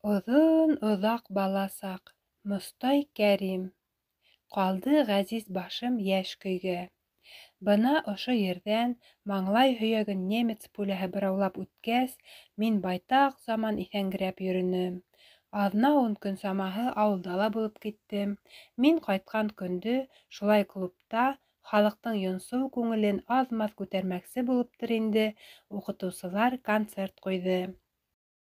Оҙон-оҙаҡ бала саҡ, Мостай Кәрим. Ҡалды ғәзиз башым йәш көйгә. Бына ошо ерҙән маңлай һөйәген немец пуляһы быраулап үткәс, мин байтаҡ заман иҫәңгерәп йөрөнөм. Аҙна-ун көн самаһы ауылда ла булып киттем. Мин ҡайтҡан көндө шулай клубта, халыҡтың йонсоу күңелен аҙ-маҙ күтәрмәксе булыптыр инде, уҡытыусылар концерт ҡуйҙы.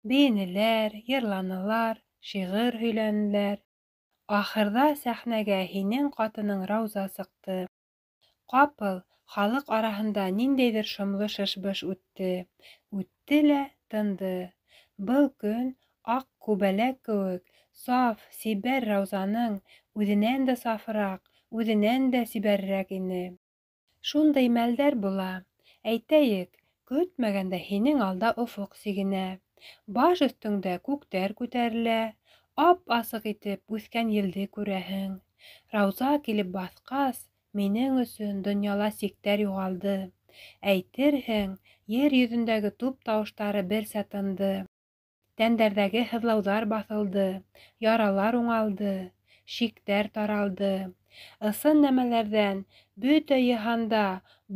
Бейенеләр, йырланылар, шиғыр һөйләнеләр. Ахырҙа сәхнәгә һинең ҡатының Рауза сыҡты. Ҡапыл халыҡ араһында ниндәйҙер шомло шыш-быш үтте. Үтте лә тынды. Был көн аҡ күбәләк кеүек саф, сибәр Раузаның үҙенән дә сафыраҡ, үҙенән дә сибәрерәк ине. Шундай мәлдәр була, әйтәйек, көтмәгәндә һинең алда офоҡ сигенә, баш өҫтөңдә күктәр күтәрелә, ап-асыҡ итеп үҫкән елде күрәһең. Рауза килеп баҫҡас, минең өсөн донъяла сиктәр юғалды. Әйтерһең, ер йөҙөндәге туп тауыштары берсә тынды. Тәндәрҙәге һыҙлауҙар баҫылды, яралар уңалды, шиктәр таралды. Ысын нәмәләрҙән бөтә йыһанда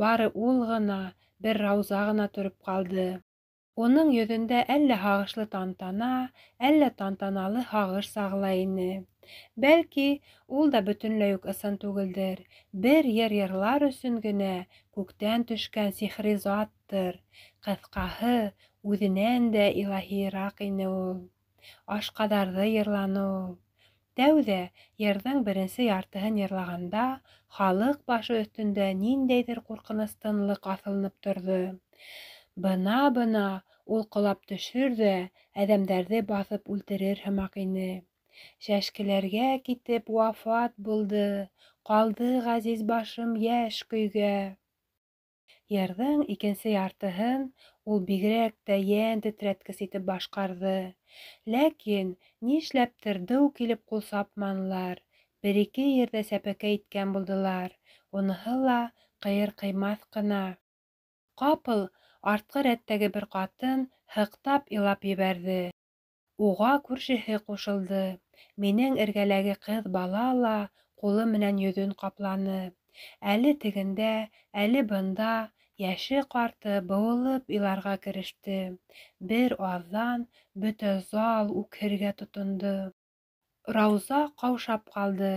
бары ул ғына, бер Рауза ғына тороп ҡалды. Уның йөҙөндә әллә һағышлы тантана, әллә тантаналы һағыш сағыла ине. Бәлки, ул да бөтөнләй үк ысын түгелдер, бер йыр йырлар өсөн генә күктән төшкән сихри заттыр. Ҡыҫҡаһы, үҙенән дә илаһийыраҡ ине ул. Ашҡаҙарҙы йырланы ул. Тәүҙә, йырҙың беренсе яртыһын йырлағанда, халыҡ башы өҫтөндә ниндәйҙер ҡурҡыныс тынлыҡ аҫылынып торҙо. Бына-бына ул ҡолап төшөр ҙә әҙәмдәрҙе баҫып үлтерер һымаҡ ине. Шәшкеләргә китеп вафат булды, Ҡалды ғәзиз башым йәш көйгә. Йырҙың икенсе яртыһын ул бигерәк тә йән тетрәткес итеп башҡарҙы. Ләкин нишләптер дыу килеп ҡул сапманылар, бер-ике ерҙә сәпәкәй иткән булдылар, уныһы ла ҡыйыр-ҡыймаҫ ҡына. Ҡапыл артҡы рәттәге бер ҡатын һыҡтап илап ебәрҙе. Уға күршеһе ҡушылды. Минең эргәләге ҡыҙ бала ла ҡулы менән йөҙөн ҡапланы. Әле тегендә, әле бында йәше-ҡарты быуылып иларға кереште. Бер аҙҙан бөтә зал үкһергә тотондо. Рауза ҡаушап ҡалды.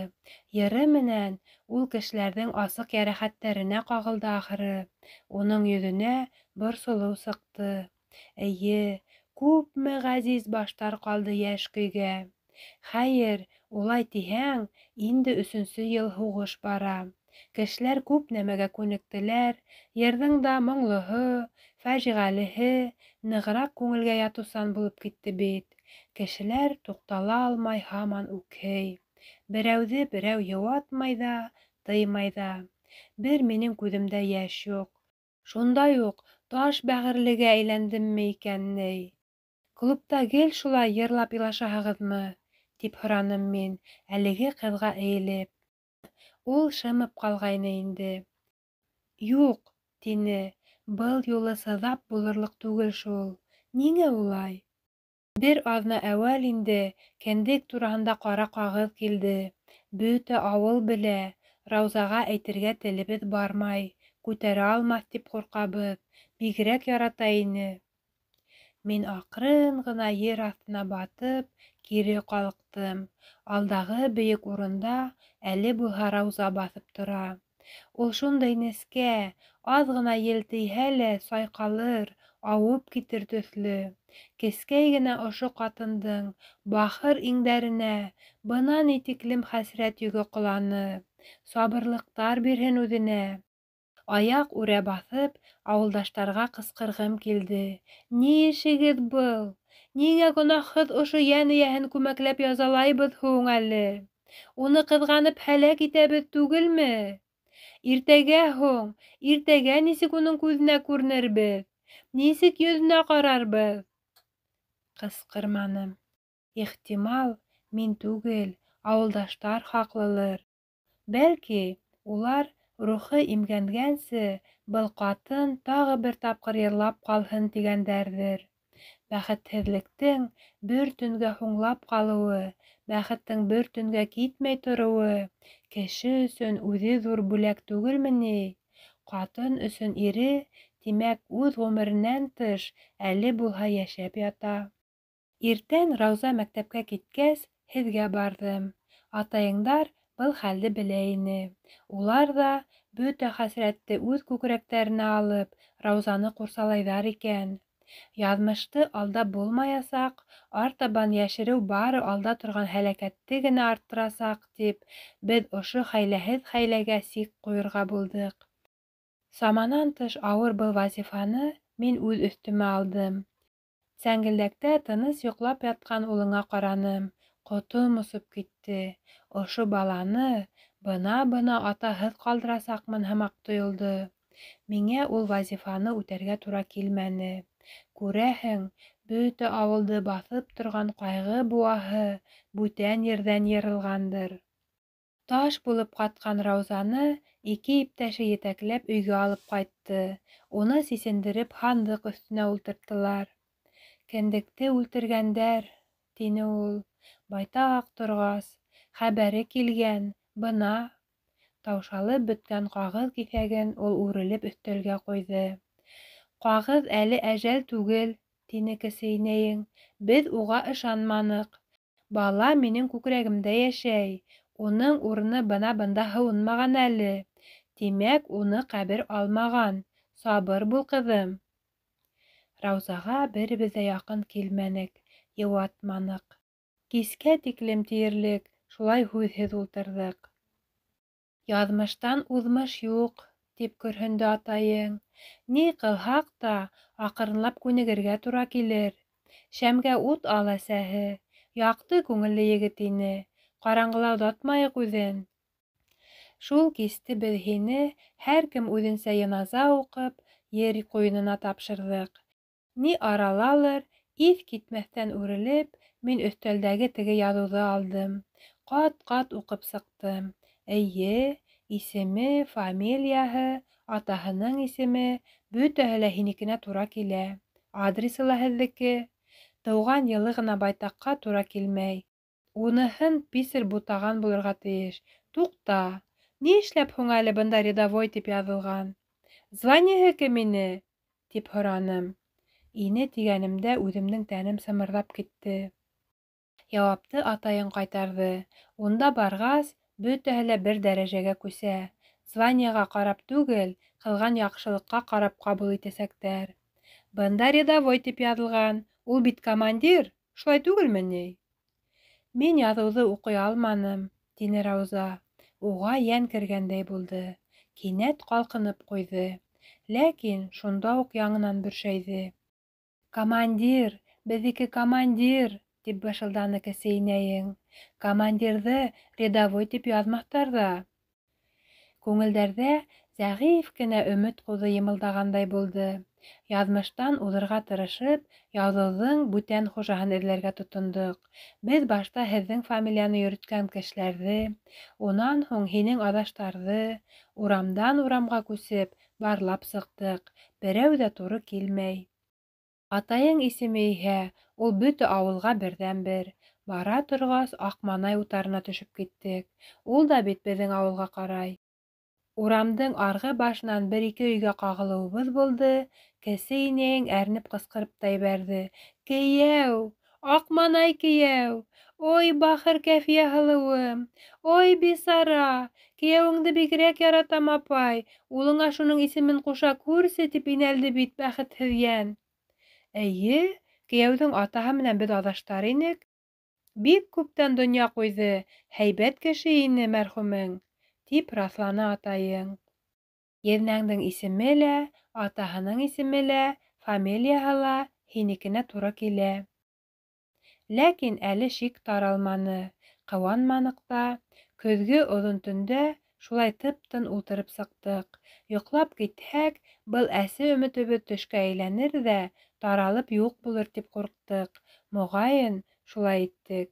Йыры менән ул кешеләрҙең асыҡ йәрәхәттәренә ҡағылды ахыры. Уның йөҙөнә борсолоу сыҡты. Эйе, күпме ғәзиз баштар ҡалды йәш көйгә. Хәйер, улай тиһәң, инде өсөнсө йыл һуғыш бара. Кешеләр күп нәмәгә күнектеләр, йырҙың да моңлоһо, фажиғәлеһе нығыраҡ күңелгә ятыусан булып китте бит. Кешеләр туҡтала алмай һаман үкһей. Берәүҙе берәү йыуатмай ҙа, тыймай ҙа. Бер минең күҙемдә йәш юҡ. Шундай уҡ таш бәғерлегә әйләндемме икән ни? Клубта гел шулай йырлап илашаһығыҙмы? тип һораным мин, әлеге ҡыҙға эйелеп. Ул шымып ҡалғайны инде. Юҡ, тине, был юлы сыҙап булырлыҡ түгел шул. Ниңә улай? Бер аҙна әүәл инде кендек тураһында ҡара ҡағыҙ килде. Бөтә ауыл белә. Раузаға әйтергә телебеҙ бармай. Күтәрә алмаҫ тип ҡурҡабыҙ. Бигерәк ярата ине. Мин аҡрын ғына ер аҫтына батып, кире ҡалҡтым. Алдағы бейек урында әле булһа Рауза баҫып тора. Ул шундай нескә, аҙ ғына ел тейһә лә сайҡалыр, ауып китер төҫлө. Кескәй генә ошо ҡатындың бахыр иңдәренә бына ни тиклем хәсрәт йөгө ҡоланы. Сабырлыҡтар бирһен үҙенә. Аяҡ үрә баҫып, ауылдаштарға ҡысҡырғым килде, Ни эшегеҙ был? Ниңә гонаһһыҙ ошо йән эйәһен күмәкләп язалайбыҙ һуң әле? Уны ҡыҙғанып һәләк итәбеҙ түгелме? Иртәгә һуң, иртәгә нисек уның күҙенә күренербеҙ? Нисек йөҙөнә ҡарарбыҙ? Ҡысҡырманым. Ихтимал, мин түгел, ауылдаштар хаҡлылыр. Бәлки, улар рухы имгәнгәнсе был ҡатын тағы бер тапҡыр йырлап ҡалһын тигәндәрҙер. Бәхетһеҙлектең бер төнгә һуңлап ҡалыуы, бәхеттең бер төнгә китмәй тороуы кеше өсөн үҙе ҙур бүләк түгелме ни? Ҡатын өсөн ире, тимәк, үҙ ғүмеренән тыш, әле булһа йәшәп ята. Иртән Рауза мәктәпкә киткәс, һеҙгә барҙым. Атайыңдар был хәлде белә ине. Улар ҙа, бөтә хәсрәтте үҙ күкрәктәренә алып, Раузаны ҡурсалайҙар икән. Яҙмышты алдап булмаясаҡ, артабан йәшереү бары алда торған һәләкәтте генә арттырасаҡ, тип, беҙ ошо хәйләһеҙ хәйләгә сик ҡуйырға булдыҡ. Саманан тыш ауыр был вазифаны мин үҙ өҫтөмә алдым. Сәңгелдәктә тыныс йоҡлап ятҡан улыңа ҡараным, ҡотом осоп китте. Ошо баланы бына-бына атаһыҙ ҡалдырасаҡмын һымаҡ тойолдо. Миңә ул вазифаны үтәргә тура килмәне. Күрәһең, бөтә ауылды баҫып торған ҡайғы быуаһы бүтән ерҙән йырылғандыр. Таш булып ҡатҡан Раузаны ике иптәше етәкләп өйгә алып ҡайтты. Уны сисендереп һандыҡ өҫтөнә ултырттылар. Кендекте үлтергәндәр, тине ул, байтаҡ торғас. Хәбәре килгән, бына. Таушалып бөткән ҡағыҙ киҫәген ул үрелеп өҫтәлгә ҡуйҙы. Ҡағыҙ әле әжәл түгел, тине кесе инәйең. Беҙ уға ышанманыҡ. Бала минең күкрәгемдә йәшәй. Уның урыны бына бында һыуынмаған әле. Тимәк, уны ҡәбер алмаған. Сабыр бул, ҡыҙым. Раузаға беребеҙ ҙә яҡын килмәнек, йыуатманыҡ. Кискә тиклем тиерлек шулай һүҙһеҙ ултырҙыҡ. Яҙмыштан уҙмыш юҡ, тип көрһөндө атайың. Ни ҡылһаҡ та, аҡрынлап күнегергә тура килер. Шәмгә ут ал, әсәһе. Яҡты күңелле егет ине. Ҡараңғыла оҙатмайыҡ үҙен. Шул кисте беҙ һине, һәр кем үҙенсә йыназа уҡып, ер ҡуйынына тапшырҙыҡ. Ни аралалыр, иҫ китмәҫтән үрелеп, мин өҫтәлдәге теге яҙыуҙы алдым. Ҡат-ҡат уҡып сыҡтым. Эйе, исеме, фамилияһы, атаһының исеме, бөтәһе лә һинекенә тура килә. Адресы ла һеҙҙеке. Тыуған йылы ғына байтаҡҡа тура килмәй. Уныһын писарь бутаған булырға тейеш. Туҡта, ни эшләп һуң әле бында рядовой тип яҙылған? Званиеһы кем ине? Тип һораным. Ине тигәнемдә үҙемдең тәнем сымырҙап китте. Яуапты атайың ҡайтарҙы. Унда барғас, бөтәһе лә бер дәрәжәгә күсә. Званиеға ҡарап түгел, ҡылған яҡшылыҡҡа ҡарап ҡабул итәсәктәр. Бында рядовой тип яҙылған, ул бит командир, шулай түгелме ни? Мин яҙыуҙы уҡый алманым, тине Рауза. Уға йән кергәндәй булды. Кинәт ҡалҡынып ҡуйҙы. Ләкин шунда уҡ яңынан бөршәйҙе. Командир, беҙҙеке командир, тип бышылданы кесе инәйең. Командирҙы рядовой тип яҙмаҫтар ҙа. Күңелдәрҙә зәғиф кенә өмөт ҡуҙы йымылдағандай булды. Яҙмыштан уҙырға тырышып, яҙыуҙың бүтән хужаһын эҙләргә тотондоҡ. Беҙ башта һеҙҙең фамилияны йөрөткән кешеләрҙе, унан һуң һинең аҙаштарҙы, урамдан урамға күсеп, барлап сыҡтыҡ. Берәү ҙә тура килмәй. Атайың исеме иһә ул бөтә ауылға берҙән-бер. Бара торғас, Аҡманай утарына төшөп киттек. Ул да бит беҙҙең ауылға ҡарай. Урамдың арғы башынан бер-ике өйгә ҡағылыуыбыҙ булды, кесе инәйең әрнеп ҡысҡырып та ебәрҙе. Кейәү! Аҡманай кейәү! Ой, бахыр Кәфиә һылыуым! Ой, бисара! Кейәүеңде бигерәк яратам, апай! Улыңа шуның исемен ҡуша күрсе, тип инәлде бит бәхетһеҙ йән. Эйе, кейәүҙең атаһы менән беҙ аҙаштар инек. Бик күптән донъя ҡуйҙы, һәйбәт кеше ине мәрхүмең, тип раҫланы атайың. Еҙнәңдең исеме лә, атаһының исеме лә, фамилияһы ла һинекенә тура килә. Ләкин әле шик таралманы, ҡыуанманыҡ та. Көҙгө оҙон төндә шулай тып-тын ултырып сыҡтыҡ. Йоҡлап китһәк, был әсе өмөтөбөҙ төшкә әйләнер ҙә таралып юҡ булыр тип ҡурҡтыҡ. Моғайын, шулай иттек.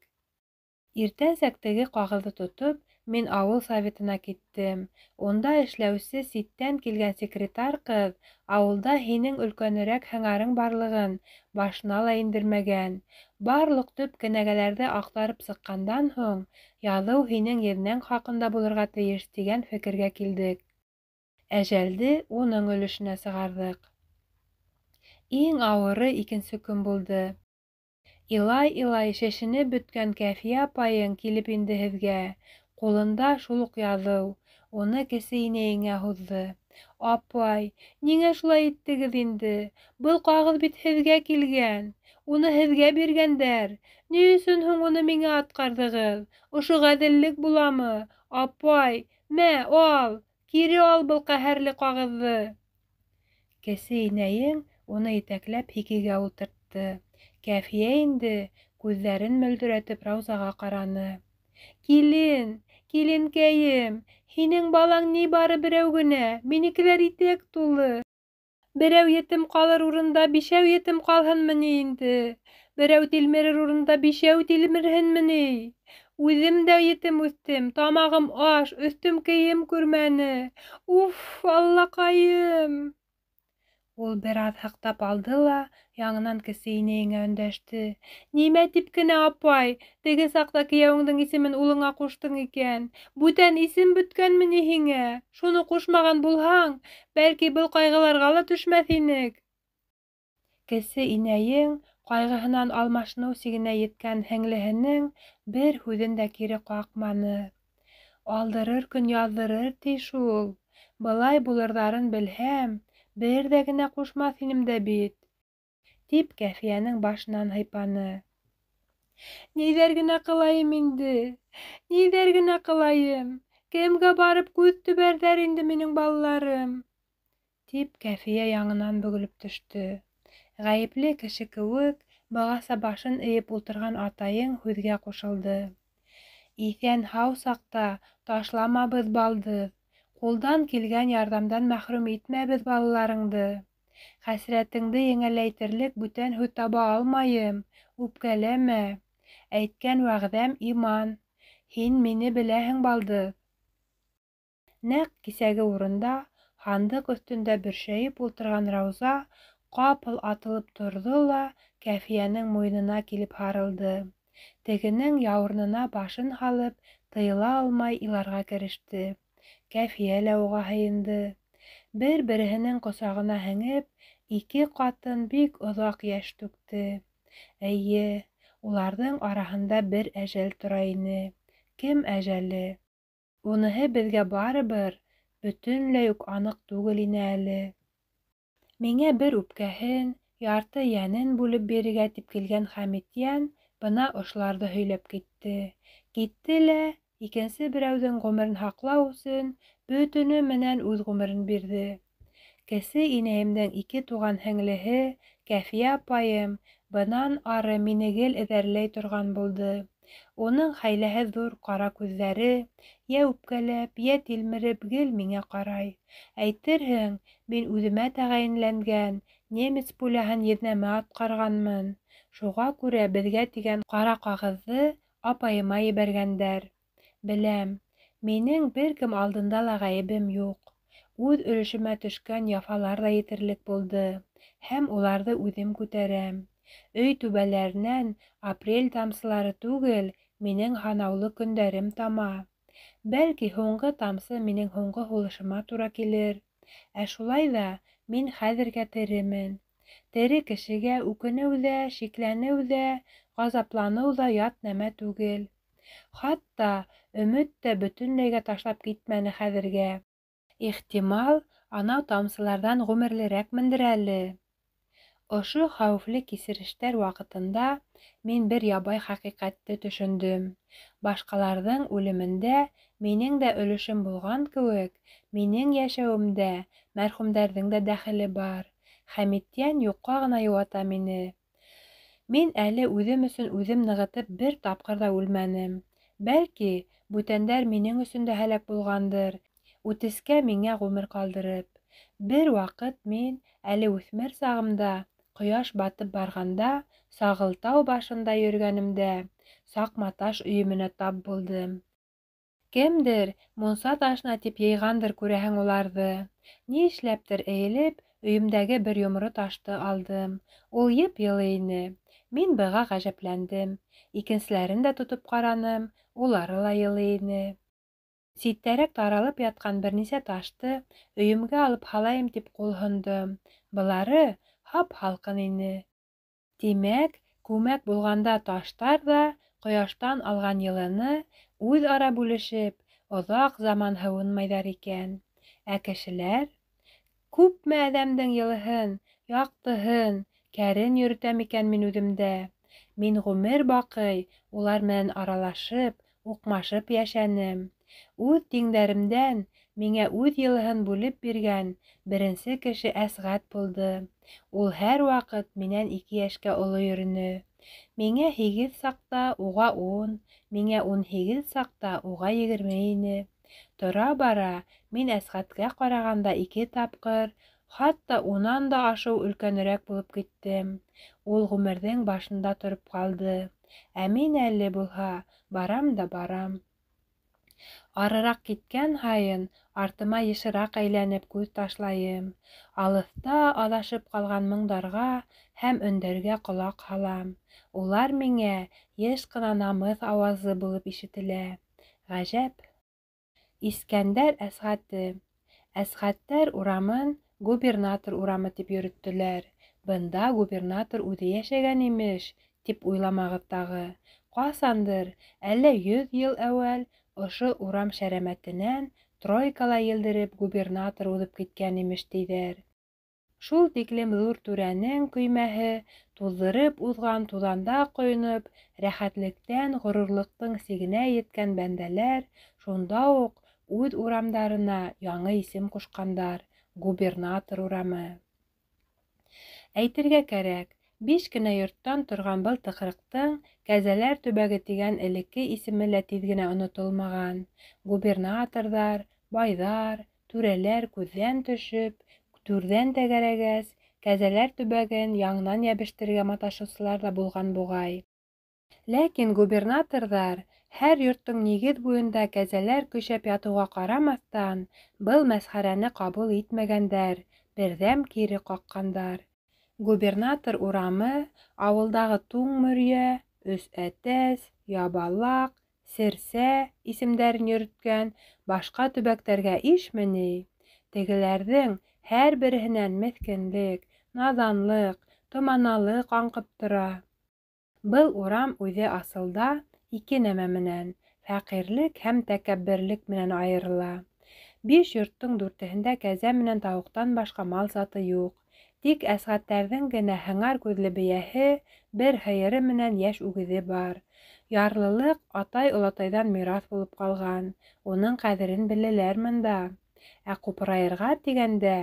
Иртәнсәк теге ҡағыҙҙы тотоп, Мин ауыл советына киттем. Унда эшләүсе ситтән килгән секретарь ҡыҙ ауылда һинең өлкәнерәк һыңарың барлығын башына ла индермәгән. Барлыҡ төп кенәгәләрҙе аҡтарып сыҡҡандан һуң, яҙыу һинең еҙнәң хаҡында булырға тейеш тигән фекергә килдек. Әжәлде уның өлөшөнә сығарҙыҡ. Иң ауыры икенсе көн булды. Илай-илай шешенеп бөткән Кәфиә апайың килеп инде һеҙгә. Ҡулында шул уҡ яҙыу. Уны кесе инәйеңә һуҙҙы. Апай, ниңә шулай иттегеҙ инде? Был ҡағыҙ бит һеҙгә килгән. Уны һеҙгә биргәндәр. Ни өсөн һуң уны миңә атҡарҙығыҙ? Ошо ғәҙеллек буламы? Апай, мә, ал! Кире ал был ҡәһәрле ҡағыҙҙы! Кесе инәйең уны етәкләп һикегә ултыртты. Кәфиә инде күҙҙәрен мөлдөрәтеп Раузаға ҡараны. Килен, киленкәйем, һинең балаң ни бары берәү генә, минекеләр итәк тулы. Берәү етем ҡалыр урында бишәү етем ҡалһынмы ни инде? Берәү тилмерер урында бишәү тилмерһенме ни? Үҙем дә етем үҫтем, тамағым аш, өҫтөм кейем күрмәне. Уф, аллаҡайым! Ул бер аҙ һыҡтап алды ла, яңынан кесе инәйеңә өндәште. Нимә тип кенә, апай, теге саҡта кейәүеңдең исемен улыңа ҡуштың икән? Бүтән исем бөткәнме ни һиңә? Шуны ҡушмаған булһаң, бәлки был ҡайғыларға ла төшмәҫ инек. Кесе инәйең ҡайғыһынан алмашыныу сигенә еткән һеңлеһенең бер һүҙен дә кире ҡаҡманы. Алдырыр көн яҙҙырыр ти шул. Былай булырҙарын белһәм, бер ҙә генә ҡушмаҫ инем дә бит, тип Кәфиәнең башынан һыйпаны. Ниҙәр генә ҡылайым инде, ниҙәр генә ҡылайым, кемгә барып күҙ төбәрҙәр инде минең балаларым, тип Кәфиә яңынан бөгөлөп төштө. Ғәйепле кеше кеүек бығаса башын эйеп ултырған атайың һүҙгә ҡушылды. Иҫән һау саҡта ташламабыҙ балдыҙ. Ҡулдан килгән ярҙамдан мәхрүм итмәбеҙ балаларыңды. Хәсрәтеңде еңеләйтерлек бүтән һүҙ таба алмайым, үпкәләмә. Әйткән вәғәҙәм иман. Һин мине беләһең, балдыҙ. Нәҡ кисәге урында, һандыҡ өҫтөндә бөршәйеп ултырған Рауза ҡапыл атылып торҙо ла Кәфиәнең муйынына килеп һарылды. Тегенең яурынына башын һалып, тыйыла алмай иларға кереште. Кәфиә лә уға һыйынды. Бер-береһенең ҡосағына һеңеп, ике ҡатын бик оҙаҡ йәш түкте. Эйе, уларҙың араһында бер әжәл тора ине. Кем әжәле? Уныһы беҙгә барыбер бөтөнләй үк аныҡ түгел ине әле. Миңә бер үпкәһен, ярты йәнен бүлеп бирергә тип килгән Хәмитйән бына ошоларҙы һөйләп китте. Китте лә икенсе берәүҙең ғүмерен һаҡлау өсөн бөтөнө менән үҙ ғүмерен бирҙе. Кесе инәйемдең ике туған һеңлеһе Кәфиә апайым бынан ары мине гел эҙәрләй торған булды. Уның хәйләһеҙ ҙур ҡара күҙҙәре йә үпкәләп, йә тилмереп гел миңә ҡарай. Әйтерһең, мин үҙемә тәғәйенләнгән немец пуляһын еҙнәмә атҡарғанмын. Шуға күрә беҙгә тигән ҡара ҡағыҙҙы апайыма ебәргәндәр. Беләм, минең бер кем алдында ла ғәйебем юҡ. Үҙ өлөшөмә төшкән яфалар ҙа етерлек булды, һәм уларҙы үҙем күтәрәм. Өй түбәләренән апрель тамсылары түгел, минең һанаулы көндәрем тама. Бәлки һуңғы тамсы минең һуңғы һулышыма тура килер. Ә шулай ҙа мин хәҙергә теремен. Тере кешегә үкенеү ҙә, шикләнеү ҙә, ғазапланыу ҙа ят нәмә түгел. Хатта өмөт тә бөтөнләйгә ташлап китмәне хәҙергә. Ихтимал, анау тамсыларҙан ғүмерлерәкмендер әле. Ошо хәүефле кисерештәр ваҡытында мин бер ябай хәҡиҡәтте төшөндөм. Башҡаларҙың үлемендә минең дә өлөшөм булған кеүек, минең йәшәүемдә мәрхүмдәрҙең дә дәхеле бар. Хәмитйән юҡҡа ғына йыуата мине. Мин әле үҙем өсөн үҙем нығытып бер тапҡыр ҙа үлмәнем. Бәлки, бүтәндәр минең өсөн дә һәләк булғандыр, үтескә миңә ғүмер ҡалдырып. Бер ваҡыт мин әле үҫмер сағымда, ҡояш батып барғанда, Сағылтау башында йөрөгәнемдә, саҡматаш өйөмөнә тап булдым. Кемдер мунса ташына тип йыйғандыр, күрәһең, уларҙы. Ни эшләптер эйелеп, өйөмдәге бер йомро ташты алдым. Ул йып-йылы ине. Мин быға ғәжәпләндем. Икенселәрен дә тотоп ҡараным, улары ла йылы ине. Ситтәрәк таралып ятҡан бер нисә ташты өйөмгә алып һалайым тип ҡул һондом. Былары һап-һалҡын ине. Тимәк, күмәк булғанда таштар ҙа ҡояштан алған йылыны үҙ-ара бүлешеп, оҙаҡ заман һыуынмайҙар икән. Ә кешеләр? Күпме әҙәмдең йылыһын, яҡтыһын, кәрен йөрөтәм икән мин үҙемдә. Мин ғүмер баҡый улар менән аралашып, уҡмашып йәшәнем. Үҙ тиңдәремдән миңә үҙ йылыһын бүлеп биргән беренсе кеше Әсғәт булды. Ул һәр ваҡыт минән ике йәшкә оло йөрөнө. Миңә һигеҙ саҡта уға ун, миңә 18 саҡта уға 20 ине. Тора-бара мин Әсғәткә ҡарағанда ике тапҡыр, хатта унан да ашыу өлкәнерәк булып киттем. Ул ғүмерҙең башында тороп ҡалды. Ә мин әле булһа барам да барам. Арыраҡ киткән һайын артыма йышыраҡ әйләнеп күҙ ташлайым. Алыҫта аҙашып ҡалған моңдарға һәм өндәргә ҡолаҡ һалам. Улар миңә йыш ҡына намыҫ ауазы булып ишетелә. Ғәжәп! Искәндәр Әсғәте. Әсғәттәр урамын Губернатор урамы тип йөрөттөләр. Бында губернатор үҙе йәшәгән имеш, тип уйламағыҙ тағы. Ҡасандыр, әллә 100 йыл әүәл, ошо урам шәрәмәтенән тройкала елдереп губернатор уҙып киткән имеш тиҙәр. Шул тиклем ҙур түрәнең көймәһе туҙҙырып уҙған туҙанда ҡойоноп, рәхәтлектән ғорурлыҡтың сигенә еткән бәндәләр шунда уҡ үҙ урамдарына яңы исем ҡушҡандар – Губернатор урамы. Әйтергә кәрәк, биш кенә йорттан торған был тыҡрыҡтың Кәзәләр төбәге тигән элекке исеме лә тиҙ генә онотолмаған. Губернаторҙар, байҙар, түрәләр күҙҙән төшөп, түрҙән тәгәрәгәс, Кәзәләр төбәген яңынан йәбештерергә маташыусылар ҙа булған буғай. Ләкин губернаторҙар һәр йорттоң нигеҙ буйында кәзәләр көйшәп ятыуға ҡарамаҫтан, был мәсхәрәне ҡабул итмәгәндәр, берҙәм кире ҡаҡҡандар. Губернатор урамы ауылдағы Туң мөрйә, Өс әтәс, Ябалаҡ, Серсә исемдәрен йөрөткән башҡа төбәктәргә ишме ни? Тегеләрҙең һәр береһенән меҫкенлек, наҙанлыҡ, томаналыҡ аңҡып тора. Был урам үҙе асылда ике нәмә менән – фәҡирлек һәм тәкәбберлек менән айырыла. Биш йорттоң дүртеһендә кәзә менән тауыҡтан башҡа мал заты юҡ. Тик Әсғәттәрҙең генә һыңар күҙле бейәһе, бер һыйыры менән йәш үгеҙе бар. Ярлылыҡ атай-олатайҙан мираҫ булып ҡалған, уның ҡәҙерен беләләр бында. Ә ҡупырайырға тигәндә,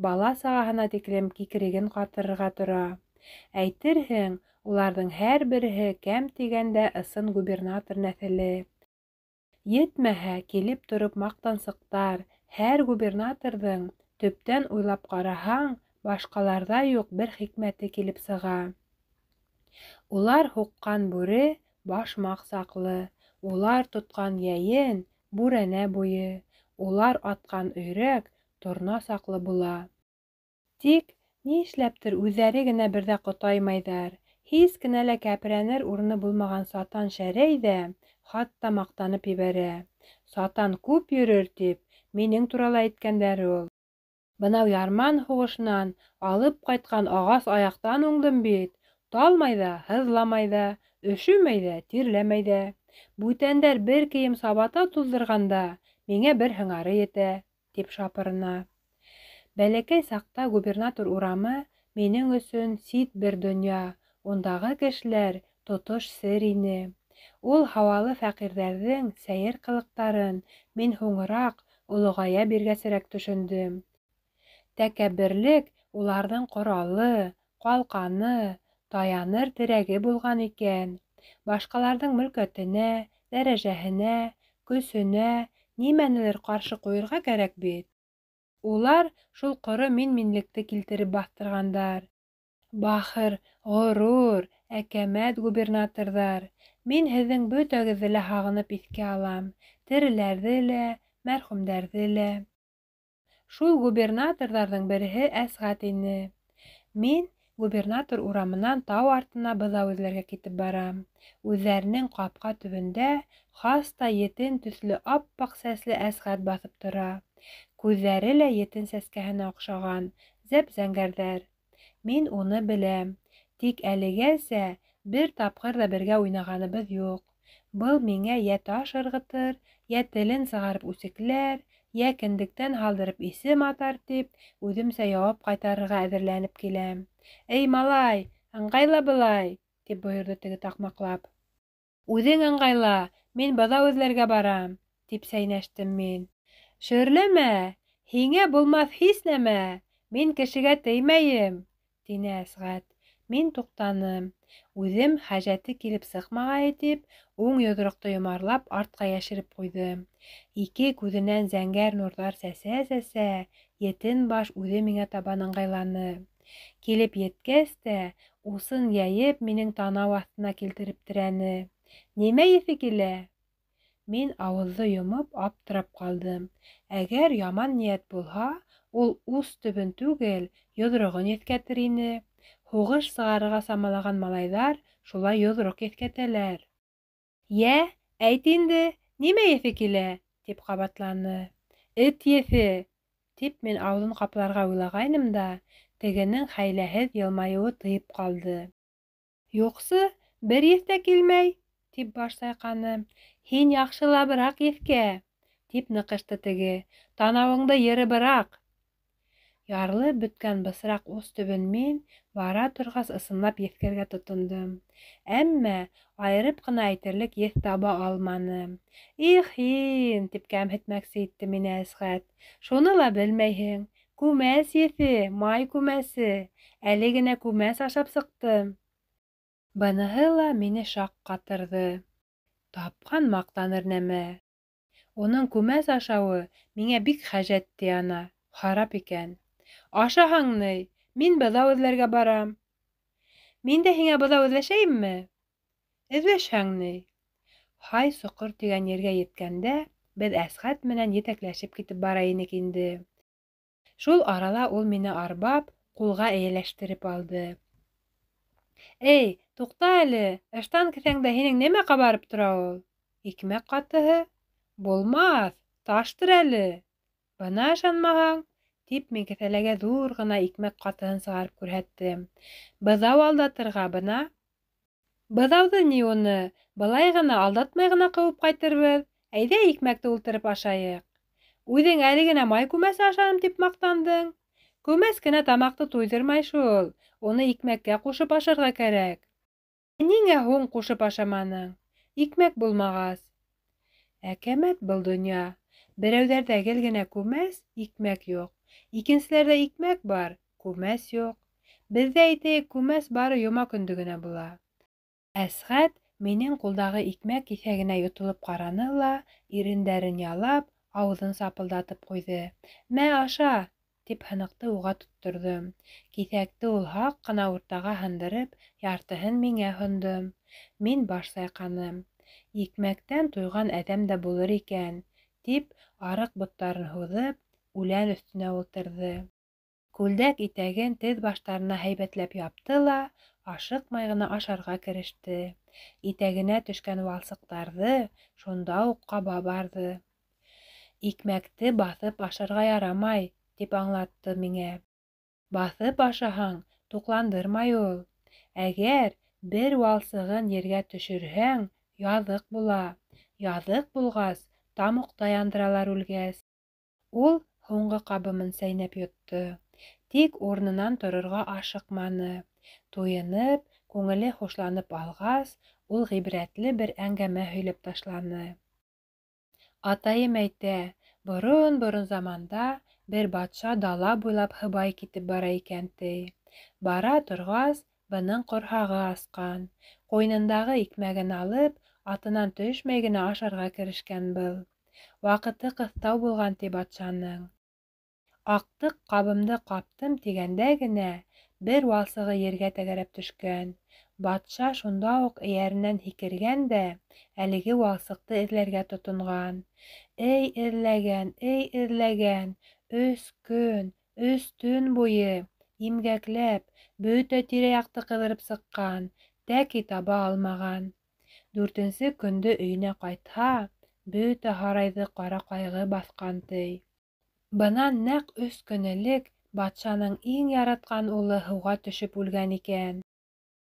бала-сағаһына тиклем кикреген ҡатырырға тора. Әйтерһең, уларҙың һәр береһе кәм тигәндә ысын губернатор нәҫеле. Етмәһә, килеп тороп маҡтансыҡтар, һәр губернаторҙың, төптән уйлап ҡараһаң, башҡаларҙа юҡ бер хикмәте килеп сыға. Улар һуҡҡан бүре башмаҡ саҡлы, улар тотҡан йәйен бүрәнә буйы, улар атҡан өйрәк торна саҡлы була. Тик, ни эшләптер, үҙҙәре генә бер ҙә ҡотаймайҙар. Һис кенә лә кәперәнер урыны булмаған Сатан Шәрәй ҙә хатта маҡтанып ебәрә. Сатан күп йөрөр тип, минең турала әйткәндәр ул. Бынау ярман һуғышынан алып ҡайтҡан ағас аяҡтан уңдым бит. Талмай ҙа, һыҙламай ҙа, өшөмәй ҙә, тирләмәй ҙә. Бүтәндәр бер кейем сабата туҙҙырғанда, миңә бер һыңары етә, тип шапырына. Бәләкәй саҡта Губернатор урамы минең өсөн сит бер донъя, ундағы кешеләр тотош сер ине. Ул һауалы фәҡирҙәрҙең сәйер ҡылыҡтарын мин һуңыраҡ, олоғая биргәсерәк төшөндөм. Тәкәбберлек уларҙың ҡоралы, ҡалҡаны, таяныр терәге булған икән. Башҡаларҙың мөлкәтенә, дәрәжәһенә, көсөнә нимәнелер ҡаршы ҡуйырға кәрәк бит. Улар шул ҡоро мин-минлекте килтереп баҫтырғандар. Бахыр, ғорур, әкәмәт губернаторҙар, мин һеҙҙең бөтәгеҙҙе лә һағынып иҫкә алам. Тереләрҙе лә, мәрхүмдәрҙе лә. Шул губернаторҙарҙың береһе Әсғәт ине. Мин губернатор урамынан тау артына быҙау эҙләргә китеп барам. Үҙҙәренең ҡапҡа төбөндә хаста етен төҫлө ап-аҡ сәсле Әсғәт баҫып тора. Күҙҙәре лә етен сәскәһенә оҡшаған, зәп-зәңгәрҙәр. Мин уны беләм. Тик әлегәсә бер тапҡыр ҙа бергә уйнағаныбыҙ юҡ. Был миңә йә таш ырғытыр, йә телен сығарып үсекләр, йә кендектән һалдырып исем атар тип, үҙемсә яуап ҡайтарырға әҙерләнеп киләм. Эй, малай, ыңғайла былай, тип бойорҙо теге таҡмаҡлап. Үҙең ыңғайла, мин быҙау эҙләргә барам, тип сәйнәштем мин. Шөрләмә, һиңә булмаҫ һис нәмә, мин кешегә теймәйем, тине Әсғәт. Мин туҡтаным. Үҙем хәжәте килеп сыҡмағайы тип, уң йоҙроҡто йомарлап артҡа йәшереп ҡуйҙым. Ике күҙенән зәңгәр нурҙар сәсә-сәсә, етен баш үҙе миңә табан ыңғайланы. Килеп еткәс тә, усын йәйеп, минең танау аҫтына килтереп терәне. Нимә еҫе килә? Мин ауыҙҙы йомоп аптырап ҡалдым. Әгәр яман ниәт булһа, ул ус төбөн түгел, йоҙроғон еҫкәтер ине. Һуғыш сығарырға самалаған малайҙар шулай йоҙроҡ еҫкәтәләр. Йә, әйт инде, нимә еҫе килә? тип ҡабатланы. Эт еҫе! тип мин ауыҙын ҡапларға уйлағайным да, тегенең хәйләһеҙ йылмайыуы тыйып ҡалды. Юҡсы, бер еҫ тә килмәй, тип баш сайҡаны. Һин яҡшылабыраҡ еҫкә, тип ныҡышты теге, танауыңды йырыбыраҡ. Ярылып бөткән бысраҡ ус төбөн мин, бара торғас, ысынлап еҫкәргә тотондом. Әммә айырып ҡына әйтерлек еҫ таба алманым. Их һин, тип кәмһетмәксе итте мине Әсғәт. Шуны ла белмәйһең. Күмәс еҫе, май күмәсе. Әле генә күмәс ашап сыҡтым. Быныһы ла мине шаҡ ҡатырҙы. Тапҡан маҡтаныр нәмә. Уның күмәс ашауы миңә бик хәжәт, ти ана. Харап икән. Ашаһаң ни, мин быҙау эҙләргә барам. Мин дә һиңә быҙау эҙләшәйемме? Эҙләшһәң ни? Һай соҡор тигән ергә еткәндә, беҙ Әсғәт менән етәкләшеп китеп бара инек инде. Шул арала ул мине арбап, ҡулға эйәләштереп алды. Эй, туҡта әле, ыштан кеҫәңдә һинең нимә ҡабарып тора ул? Икмәк ҡатыһы? Булмаҫ, таштыр әле. Бына ышанмаһаң, тип мин кеҫәләге ҙур ғына икмәк ҡатыһын сығарып күрһәттем. Быҙау алдатырға бына. Быҙауҙы ни уны, былай ғына алдатмай ғына ҡыуып ҡайтырбыҙ. Әйҙә икмәкте ултырып ашайыҡ. Үҙең әле генә май күмәсе ашаным тип маҡтандың. Күмәс кенә тамаҡты туйҙырмай шул, уны икмәккә ҡушып ашарға кәрәк. Ниңә һуң ҡушып ашаманың? Икмәк булмағас. Әкәмәт был донъя. Берәүҙәрҙә гел генә күмәс, икмәк юҡ. Икенселәрҙә икмәк бар, күмәс юҡ. Беҙҙә, әйтәйек, күмәс бары йома көндө генә була. Әсғәт минең ҡулдағы икмәк киҫәгенә йотолоп ҡараны ла, ирендәрен ялап, ауыҙын сапылдатып ҡуйҙы. Мә, аша, тип һыныҡты уға тотторҙом. Киҫәкте ул һаҡ ҡына уртаға һындырып, яртыһын миңә һондо. Мин баш сайҡаным. Икмәктән туйған әҙәм дә булыр икән, тип, арыҡ боттарын һуҙып, үлән өҫтөнә ултырҙы. Күлдәк итәген теҙ баштарына һәйбәтләп япты ла, ашыҡмай ғына ашарға кереште. Итәгенә төшкән валсыҡтарҙы шунда уҡ ҡаба барҙы. Икмәкте баҫып ашарға ярамай, тип аңлатты миңә. Баҫып ашаһаң, туҡландырмай ул. Әгәр бер валсығын ергә төшөрһәң, яҙыҡ була. Яҙыҡ булғас, тамуҡта яндыралар үлгәс. Ул һуңғы ҡабымын сәйнәп йотто. Тик урынынан торорға ашыҡманы. Туйынып, күңеле хушланып алғас, ул ғибрәтле бер әңгәмә һөйләп ташланы. Атайым әйтә, борон-борон заманда бер батша дала буйлап һыбай китеп бара икән, ти. Бара торғас, бының ҡорһағы асҡан. Ҡуйынындағы икмәген алып, атынан төшмәй генә ашарға керешкән был. Ваҡыты ҡыҫтау булған, ти батшаның. Аҡтыҡ ҡабымды ҡаптым тигәндә генә бер валсығы ергә тәгәрәп төшкән. Батша шунда уҡ эйәренән һикергән дә әлеге валсыҡты эҙләргә тотонған. Эй эҙләгән, эй эҙләгән, өс көн, өс төн буйы имгәкләп, бөтә тирә-яҡты ҡыҙырып сыҡҡан, тәки таба алмаған. Дүртенсе көндө өйөнә ҡайтһа, бөтә һарайҙы ҡара ҡайғы баҫҡан, ти. Бынан нәҡ өс көн элек батшаның иң яратҡан улы һыуға төшөп үлгән икән.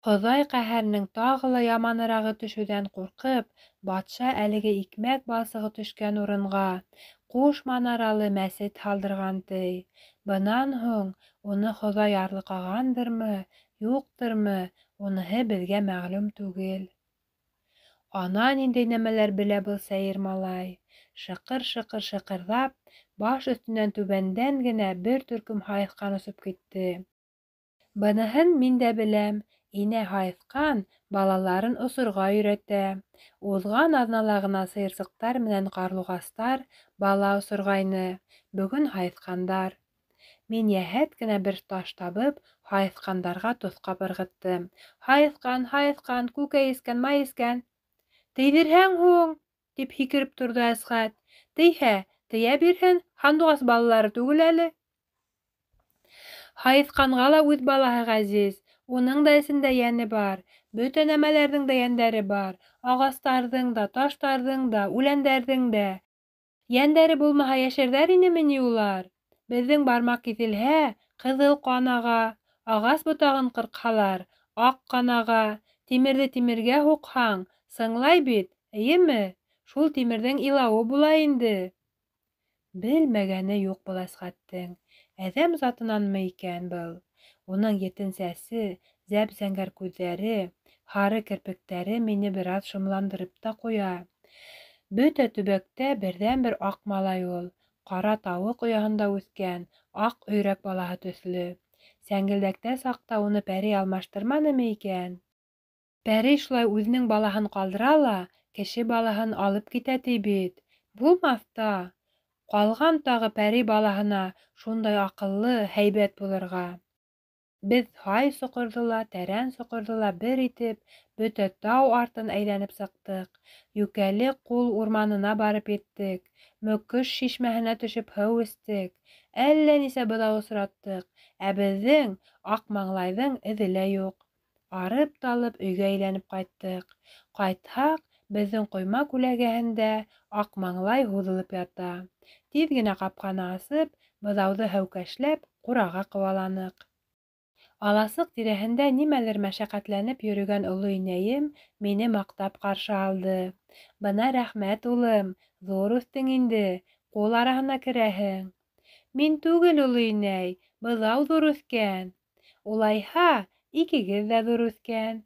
Хоҙай ҡәһәренең тағы ла яманырағы төшөүҙән ҡурҡып, батша әлеге икмәк балсығы төшкән урынға ҡуш манаралы мәсет һалдырған, ти. Бынан һуң уны Хоҙай ярлыҡағандырмы, юҡтырмы, уныһы беҙгә мәғлүм түгел. Ана ниндәй нәмәләр белә был сәйер малай. Шыҡыр-шыҡыр шыҡырҙап, баш өҫтөнән түбәндән генә бер төркөм һайыҫҡан осоп китте. Быныһын мин дә беләм. Инә һайыҫҡан балаларын осорға өйрәтә. Уҙған аҙнала ғына сыйырсыҡтар менән ҡарлуғастар бала осорғайны, бөгөн һайыҫҡандар. Мин йәһәт кенә бер таш табып, һайыҫҡандарға тоҫҡап ырғыттым. Һайыҫҡан, һайыҫҡан, күкәй эскән, май эскән. Тейҙерһәң һуң, тип һикереп торҙо Әсғәт. Тейһә, тейә бирһен, һандуғас балалары түгел әле. Һайыҫҡанға ла үҙ балаһы ғәзиз. Уның да эсендә йәне бар, бөтә нәмәләрҙең дә йәндәре бар, ағастарҙың да, таштарҙың да, үләндәрҙең дә. Йәндәре булмаһа йәшәрҙәр инеме ни улар? Беҙҙең бармаҡ киҫелһә, ҡыҙыл ҡан аға, ағас ботағын ҡырҡһалар, аҡ ҡан аға, тимерҙе тимергә һуҡһаң, сыңлай бит, эйеме? Шул тимерҙең илауы була инде. Белмәгәне юҡ был Әсғәттең. Әҙәм затынанмы икән был? Уның етен сәсе, зәп-зәңгәр күҙҙәре, һары керпектәре мине бер аҙ шомландырып та ҡуя. Бөтә төбәктә берҙән-бер аҡ малай ул, ҡара тауыҡ ояһында үҫкән аҡ өйрәк балаһы төҫлө. Сәңгелдәктә саҡта уны пәрей алмаштырманымы икән? Пәрей шулай үҙенең балаһын ҡалдыра ла, кеше балаһын алып китә ти бит. Булмаҫ та. Ҡалған тағы пәрей балаһына шундай аҡыллы, һәйбәт булырға. Беҙ һай соҡорҙо ла, тәрән соҡорҙо ла бер итеп, бөтә тау артын әйләнеп сыҡтыҡ. Йүкәле ҡул урманына барып еттек. Мөкөш шишмәһенә төшөп һыу эстек. Әллә нисә быҙау осраттыҡ, ә беҙҙең аҡ маңлайҙың эҙе лә юҡ. Арып-талып өйгә әйләнеп ҡайттыҡ. Ҡайтһаҡ, беҙҙең ҡойма күләгәһендә аҡ маңлай һуҙылып ята. Тиҙ генә ҡапҡаны асып, быҙауҙы һәүкәшләп, ҡураға ҡыуаланыҡ. Аласыҡ тирәһендә нимәлер мәшәҡәтләнеп йөрөгән оло инәйем мине маҡтап ҡаршы алды. Бына рәхмәт, улым, ҙур үҫтең инде, ҡул араһына керәһең. Мин түгел, оло инәй, быҙау ҙур үҫкән. Улайһа, икегеҙ ҙә ҙур үҫкән.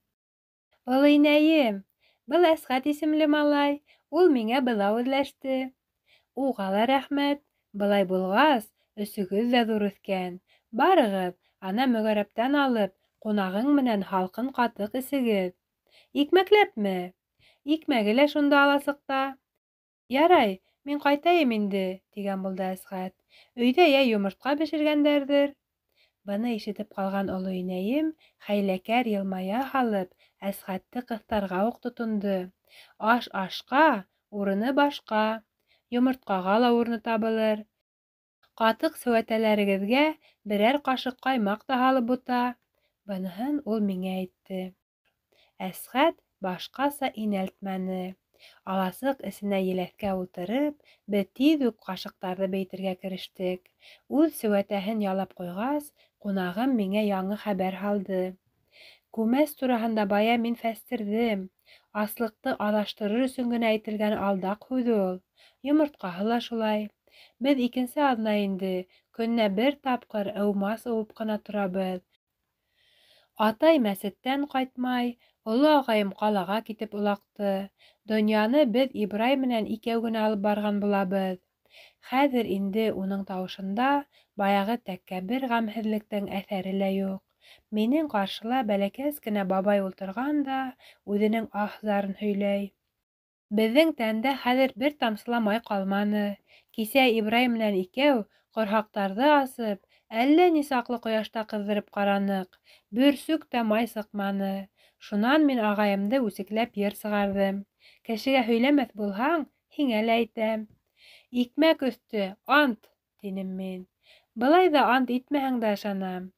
Оло инәйем, был Әсғәт исемле малай, ул миңә быҙау эҙләште. Уға ла рәхмәт, былай булғас, өсөгөҙ ҙә ҙур үҫкән. Барығыҙ, ана мөгәрәптән алып, ҡунағың менән һалҡын ҡатыҡ эсегеҙ. Икмәкләпме? Икмәге лә шунда аласыҡта. Ярай, мин ҡайтайым инде, тигән булды Әсғәт. Өйҙә йә йомортҡа бешергәндәрҙер. Быны ишетеп ҡалған оло инәйем хәйләкәр йылмая һалып, Әсғәтте ҡыҫтарға уҡ тотондо. Аш ашҡа, урыны башҡа. Йомортҡаға ла урыны табылыр. Ҡатыҡ сеүәтәләрегеҙгә берәр ҡашыҡ ҡаймаҡ та һалып бута. Быныһын ул миңә әйтте. Әсғәт башҡаса инәлтмәне. Аласыҡ эсенә еләҫкә ултырып, беҙ тиҙ үк ҡашыҡтарҙы бейетергә керештек. Үҙ сеүәтәһен ялап ҡуйғас, ҡунағым миңә яңы хәбәр һалды. Күмәс тураһында бая мин фәстерҙем. Аслыҡты аҙаштырыр өсөн генә әйтелгән алдаҡ һүҙ ул. Йомортҡаһы ла шулай. Беҙ икенсе аҙна инде, көнөнә бер тапҡыр ыумас ыуып ҡына торабыҙ. Атай мәсеттән ҡайтмай, оло ағайым ҡалаға китеп олаҡты. Донъяны беҙ Ибрай менән икәү генә алып барған булабыҙ. Хәҙер инде уның тауышында баяғы тәкәббер ғәмһеҙлектең әҫәре лә юҡ. Минең ҡаршыла бәләкәс кенә бабай ултырған да үҙенең аһ-зарын һөйләй. Беҙҙең тәндә хәҙер бер тамсы ла май ҡалманы. Кисә Ибрай менән икәү ҡорһаҡтарҙы асып, әллә ни саҡлы ҡояшта ҡыҙҙырып ҡараныҡ. Бөрсөк тә май сыҡманы. Шунан мин ағайымды үсекләп йыр сығарҙым. Кешегә һөйләмәҫ булһаң, һиңә лә әйтәм. Икмәк өҫтө, ант, тинем мин. Былай ҙа ант итмәһәң дә ышанам.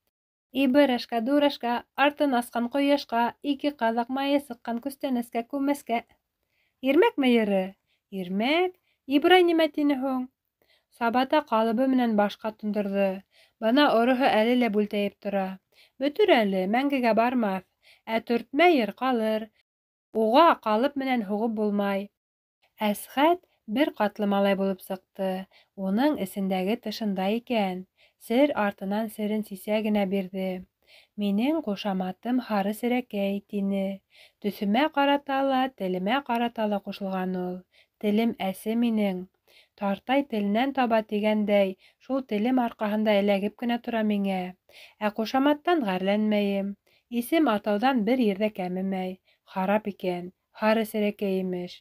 Ибырашка, дурашка, артын асҡан ҡояшҡа, ике ҡаҙаҡ майы сыҡҡан күстәнәскә, күмәскә. Ирмәкме йыры? Ирмәк. Ибрай нимә тине һуң? Сабата ҡалыбы менән башҡа тондорҙо. Бына ороһо әле лә бүлтәйеп тора. Бөтөр әле, мәңгегә бармаҫ. Ә төртмә ер ҡалыр. Уға ҡалып менән һуғып булмай. Әсхәт бер ҡатлы малай булып сыҡты. Уның эсендәге тышында икән. Сер артынан серен сисә генә бирҙе. Минең ҡушаматым Һары Серәкәй, тине. Төҫөмә ҡарата ла, телемә ҡарата ла ҡушылған ул. Телем әсе минең. Тартай теленән таба тигәндәй, шул телем арҡаһында эләгеп кенә тора миңә. Ә ҡушаматтан ғәрләнмәйем. Исем атауҙан бер ерҙә кәмемәй. Харап икән, Һары Серәкәй, имеш.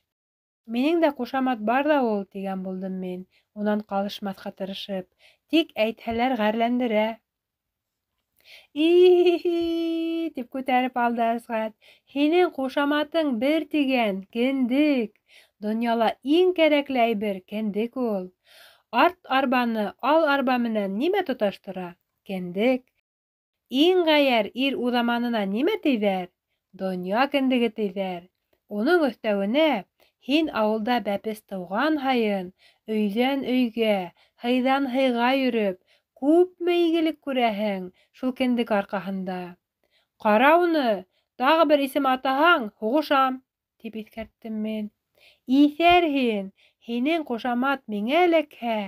Минең дә ҡушамат бар ҙа ул, тигән булдым мин, унан ҡалышмаҫҡа тырышып. Тик әйтһәләр ғәрләндерә. И-и-и, тип күтәреп алды Әсғәт. Һинең ҡушаматың бер тигән, кендек. Донъяла иң кәрәкле әйбер кендек ул. Арт арбаны ал арба менән нимә тоташтыра? Кендек. Иң ғәйәр ир уҙаманына нимә тиҙәр? Донъя кендеге тиҙәр. Уның өҫтәүенә, һин ауылда бәпес тыуған һайын, өйҙән өйгә, һыйҙан һыйға йөрөп, күпме игелек күрәһең шул кендек арҡаһында. Ҡара уны, тағы бер исем атаһаң, һуғышам, тип иҫкәрттем мин. Иҫәр һин, һинең ҡушамат миңә эләкһә,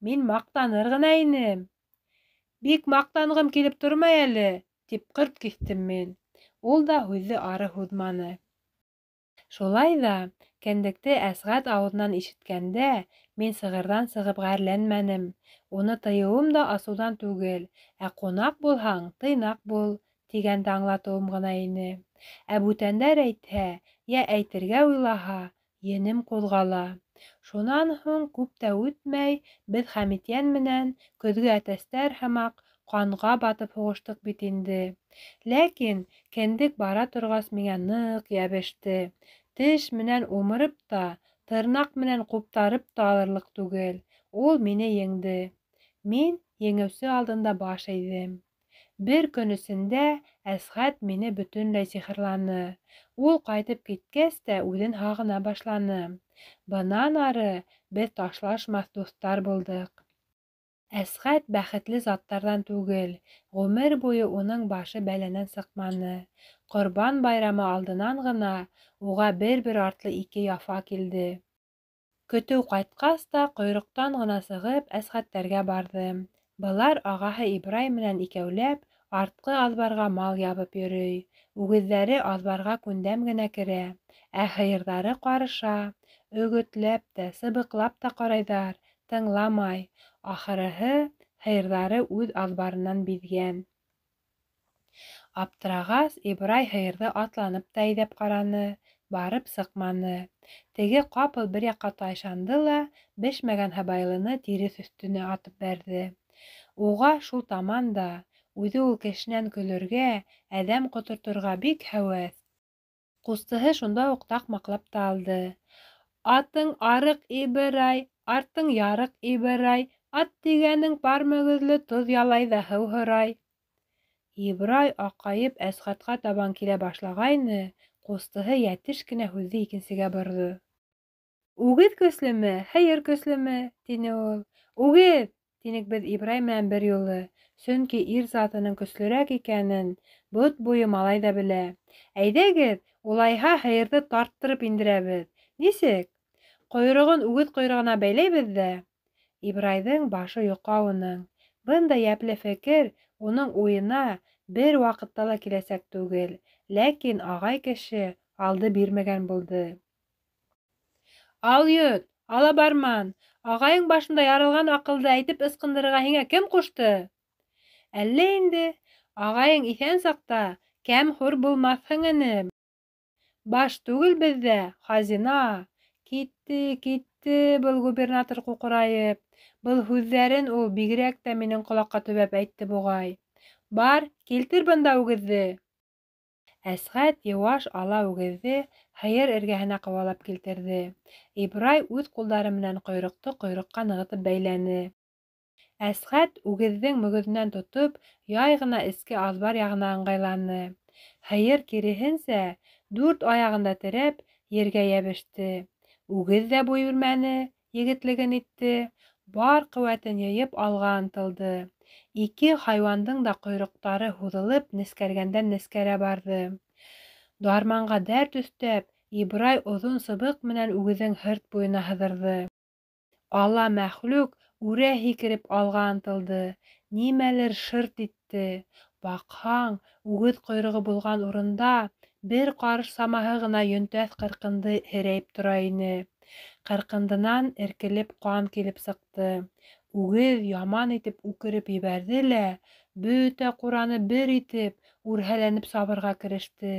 мин маҡтаныр ғына инем. Бик маҡтанғым килеп тормай әле, тип ҡырт киҫтем мин. Ул да һүҙҙе ары һуҙманы. Шулай ҙа кендекте Әсғәт ауыҙынан ишеткәндә мин сығырҙан сығып ғәрләнмәнем. Уны тыйыуым да асыуҙан түгел, ә ҡунаҡ булһаң, тыйнаҡ бул, тигәнде аңлатыуым ғына ине. Ә бүтәндәр әйтһә, йә әйтергә уйлаһа, енем ҡуҙғала. Шунан һуң күп тә үтмәй, беҙ Хәмитйән менән, көҙгө әтәстәр һымаҡ, ҡанға батып һуғыштыҡ бит инде. Ләкин кендек бара торғас миңә ныҡ йәбеште. Теш менән умырып та, тырнаҡ менән ҡуптарып та алырлыҡ түгел. Ул мине еңде. Мин еңеүсе алдында баш эйҙем. Бер көн эсендә Әсғәт мине бөтөнләй сихырланы. Ул ҡайтып киткәс тә үҙен һағына башланы. Бынан ары беҙ ташлашмаҫ дуҫтар булдыҡ. Әсғәт бәхетле заттарҙан түгел, ғүмер буйы уның башы бәләнән сыҡманы. Ҡорбан байрамы алдынан ғына уға бер-бер артлы ике яфа килде. Көтөү ҡайтҡас та, ҡойроҡтан ғына сығып, Әсғәттәргә барҙым. Былар ағаһы Ибрай менән икәүләп артҡы аҙбарға мал ябып йөрөй. Үгеҙҙәре аҙбарға күндәм генә керә, ә һыйырҙары ҡарыша. Өгөтләп тә, сыбыҡлап та ҡарайҙар, тыңламай. Ахырыһы, һыйырҙары үҙ аҙбарынан биҙгән. Аптырағас, Ибрай һыйырҙы атланып та әйҙәп ҡараны, барып сыҡманы. Теге ҡапыл бер яҡҡа тайшанды ла, бешмәгән һыбайлыны тиреҫ өҫтөнә атып бәрҙе. Уға шул таман да, үҙе ул кешенән көлөргә, әҙәм ҡоторторға бик һәүәҫ. Ҡустыһы шунда уҡ таҡмаҡлап та алды. Атың арыҡ, Ибрай, артың ярыҡ, Ибрай, ат тигәнең пар мөгөҙлө тоҙ ялай ҙа һыу һорай. Ибрай аҡайып Әсғәткә табан килә башлағайны, ҡустыһы йәтеш кенә һүҙҙе икенсегә борҙо. Үгеҙ көслөмө, һыйыр көслөмө? тине ул. Үгеҙ! тинек беҙ Ибрай менән бер юлы, сөнки ир затының көслөрәк икәнен бот буйы малай ҙа белә. Әйҙәгеҙ, улайһа һыйырҙы тарттырып индерәбеҙ. Нисек? Ҡойроғон үгеҙ ҡойроғона бәйләйбеҙ ҙә. Ибрайҙың башы йоҡа уның. Бындай йәпле фекер уның уйына бер ваҡытта ла киләсәк түгел. Ләкин ағай кеше алды бирмәгән булды. Алйот, алабарман, ағайың башында ярылған аҡылды әйтеп ысҡындырырға һиңә кем ҡушты? Әллә инде, ағайың иҫән саҡта кәм-хур булмаҫһың, энем. Баш түгел беҙҙә, хазина. Китте, китте был губернатор ҡуҡырайып. Был һүҙҙәрен ул бигерәк тә минең ҡолаҡҡа төбәп әйтте буғай. Бар, килтер бында үгеҙҙе. Әсғәт йыуаш ала үгеҙҙе һыйыр эргәһенә ҡыуалап килтерҙе. Ибрай үҙ ҡулдары менән ҡойроҡто ҡойроҡҡа нығытып бәйләне. Әсғәт үгеҙҙең мөгөҙөнән тотоп, яй ғына эске аҙбар яғына ыңғайланы. Һыйыр, киреһенсә, дүрт аяғын да терәп, ергә йәбеште. Үгеҙ ҙә буй бирмәне, егетлеген итте, бар ҡеүәтен йыйып алға ынтылды. Ике хайуандың да ҡойроҡтары һуҙылып нескәргәндән-нескәрә барҙы. Дарманға дәрт өҫтәп, Ибрай оҙон сыбыҡ менән үгеҙҙең һырт буйына һыҙырҙы. Ала мәхлүк үрә һикереп алға ынтылды, нимәлер шырт итте. Баҡһаң, үгеҙ ҡойроғо булған урында бер ҡарыш самаһы ғына йөнтәҫ ҡырҡынды һерәйеп тора ине. Ҡырҡындынан эркелеп ҡан килеп сыҡты. Үгеҙ яман итеп үкереп ебәрҙе лә, бөтә ҡураны бер итеп, үрһәләнеп сабырға кереште.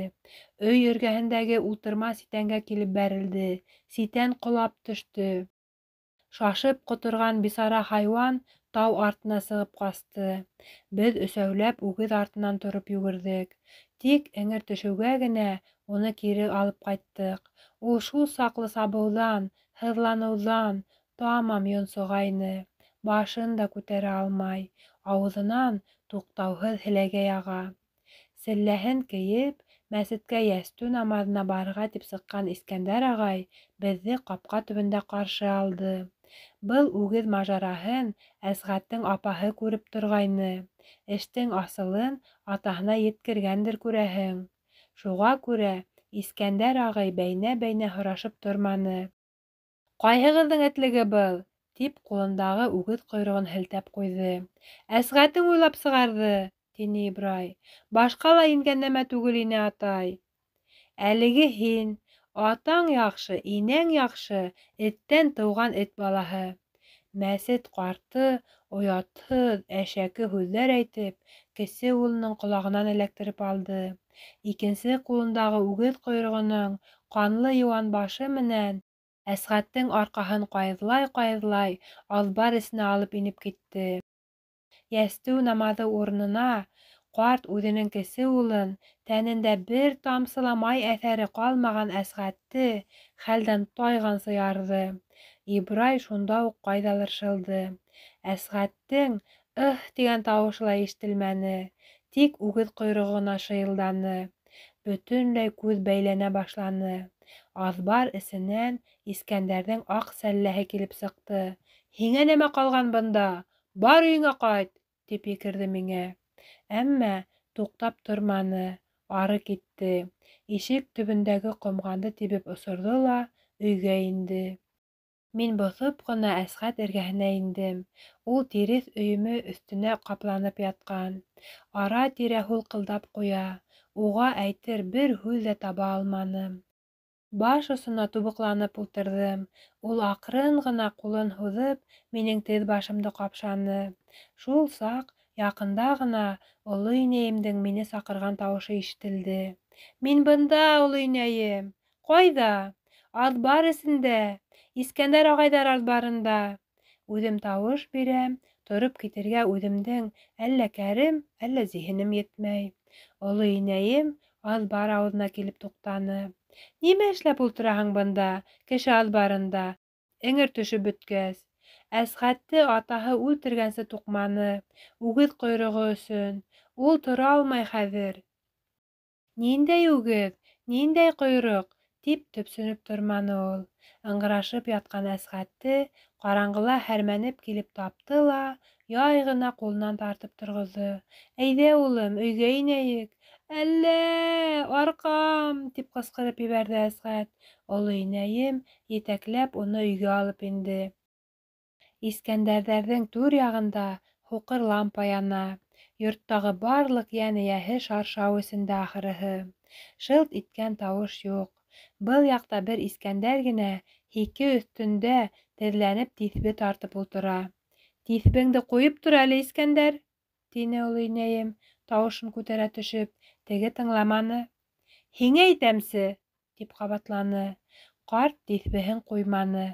Өй эргәһендәге ултырма ситәнгә килеп бәрелде, ситән ҡолап төштө. Шашып ҡоторған бисара хайуан тау артына сығып ҡасты. Беҙ өсәүләп үгеҙ артынан тороп йүгерҙек. Тик эңер төшөүгә генә уны кире алып ҡайттыҡ. Ул шул саҡлы сабыуҙан, һыҙланыуҙан тамам йонсоғайны, башын да күтәрә алмай, ауыҙынан туҡтауһыҙ һеләгәй аға. Селләһен кейеп, мәсеткә йәстү намаҙына барырға тип сыҡҡан Искәндәр ағай беҙҙе ҡапҡа төбөндә ҡаршы алды. Был үгеҙ мажараһын Әсғәттең апаһы күреп торғайны. Эштең асылын атаһына еткергәндер, күрәһең. Шуға күрә Искәндәр ағай бәйнә-бәйнә һорашып торманы. «Ҡайһығыҙҙың этлеге был?» — тип ҡулындағы үгеҙ ҡойроғон һелтәп ҡуйҙы. «Әсғәтең уйлап сығарҙы», — тине Ибрай. «Башҡа ла ингән нәмә түгел ине, атай». «Әлеге һин, атаң яҡшы, инәң яҡшы, эттән тыуған эт балаһы». Мәсет ҡарты, оятһыҙ, әшәке һүҙҙәр әйтеп, кесе улының ҡолағынан эләктереп алды. Икенсе ҡулындағы үгеҙ ҡойроғоноң ҡанлы йыуан башы менән Әсғәттең арҡаһын ҡайыҙлай-ҡайыҙлай аҙбар эсенә алып инеп китте. Йәстеү намаҙы урынына ҡарт үҙенең кесе улын, тәнендә бер тамсы ла май әҫәре ҡалмаған Әсғәтте хәлдән тайғансы ярҙы. Ибрай шунда уҡ ҡайҙалыр шылды. Әсғәттең «ыһ» тигән тауышы ла ишетелмәне, тик үгеҙ ҡойроғо ғына шыйылданы. Бөтөнләй күҙ бәйләнә башланы. Аҙбар эсенән Искәндәрҙең аҡ сәлләһе килеп сыҡты. «Һиңә нәмә ҡалған бында? Бар өйөңә ҡайт!» — тип екерҙе миңә. Әммә туҡтап торманы, ары китте. Ишек төбөндәге ҡомғанды тибеп осорҙо ла өйгә инде. Мин боҫоп ҡына Әсғәт эргәһенә индем. Ул тиреҫ өйөмө өҫтөнә ҡапланып ятҡан. Ара-тирә һулҡылдап ҡуя. Уға әйтер бер һүҙ ҙә таба алманым. Баш осона тубыҡланып ултырҙым. Ул аҡрын ғына ҡулын һуҙып, минең теҙ башымды ҡапшаны. Шул саҡ яҡында ғына оло инәйемдең мине саҡырған тауышы ишетелде. «Мин бында, оло инәйем!» «Ҡайҙа?» «Аҙбар эсендә! Искәндәр ағайҙар аҙбарында!» Үҙем тауыш бирәм, тороп китергә үҙемдең әллә кәрем, әллә зиһенем етмәй. Оло инәйем аҙбар ауыҙына килеп туҡтаны. «Нимә эшләп ултыраһың бында, кеше аҙбарында, эңер төшөп бөткәс?» Әсғәтте атаһы үлтергәнсе туҡманы, үгеҙ ҡойроғо өсөн. Ул тора алмай хәҙер. «Ниндәй үгеҙ, ниндәй ҡойроҡ?» — тип төпсөнөп торманы ул. Ыңғырашып ятҡан Әсғәтте ҡараңғыла һәрмәнеп килеп тапты ла, яй ғына ҡулынан тартып торғоҙҙо. «Әйҙә, улым, өйгә инәйек!» «Әллә, арҡам!» — тип ҡысҡырып ебәрҙе Әсғәт. Оло инәйем етәкләп уны өйгә алып инде. Искәндәрҙәрҙең түр яғында һуҡыр лампа яна. Йорттағы барлыҡ йән эйәһе шаршау эсендә ахырыһы. Шылт иткән тауыш юҡ. Был яҡта бер Искәндәр генә һике өҫтөндә теҙләнеп тиҫбе тартып ултыра. «Тиҫбеңде ҡуйып тор әле, Искәндәр!» — тине оло инәйем, тауышын күтәрә төшөп. Теге тыңламаны. «Һиңә әйтәмсе!» — тип ҡабатланы. Ҡарт тиҫбеһен ҡуйманы,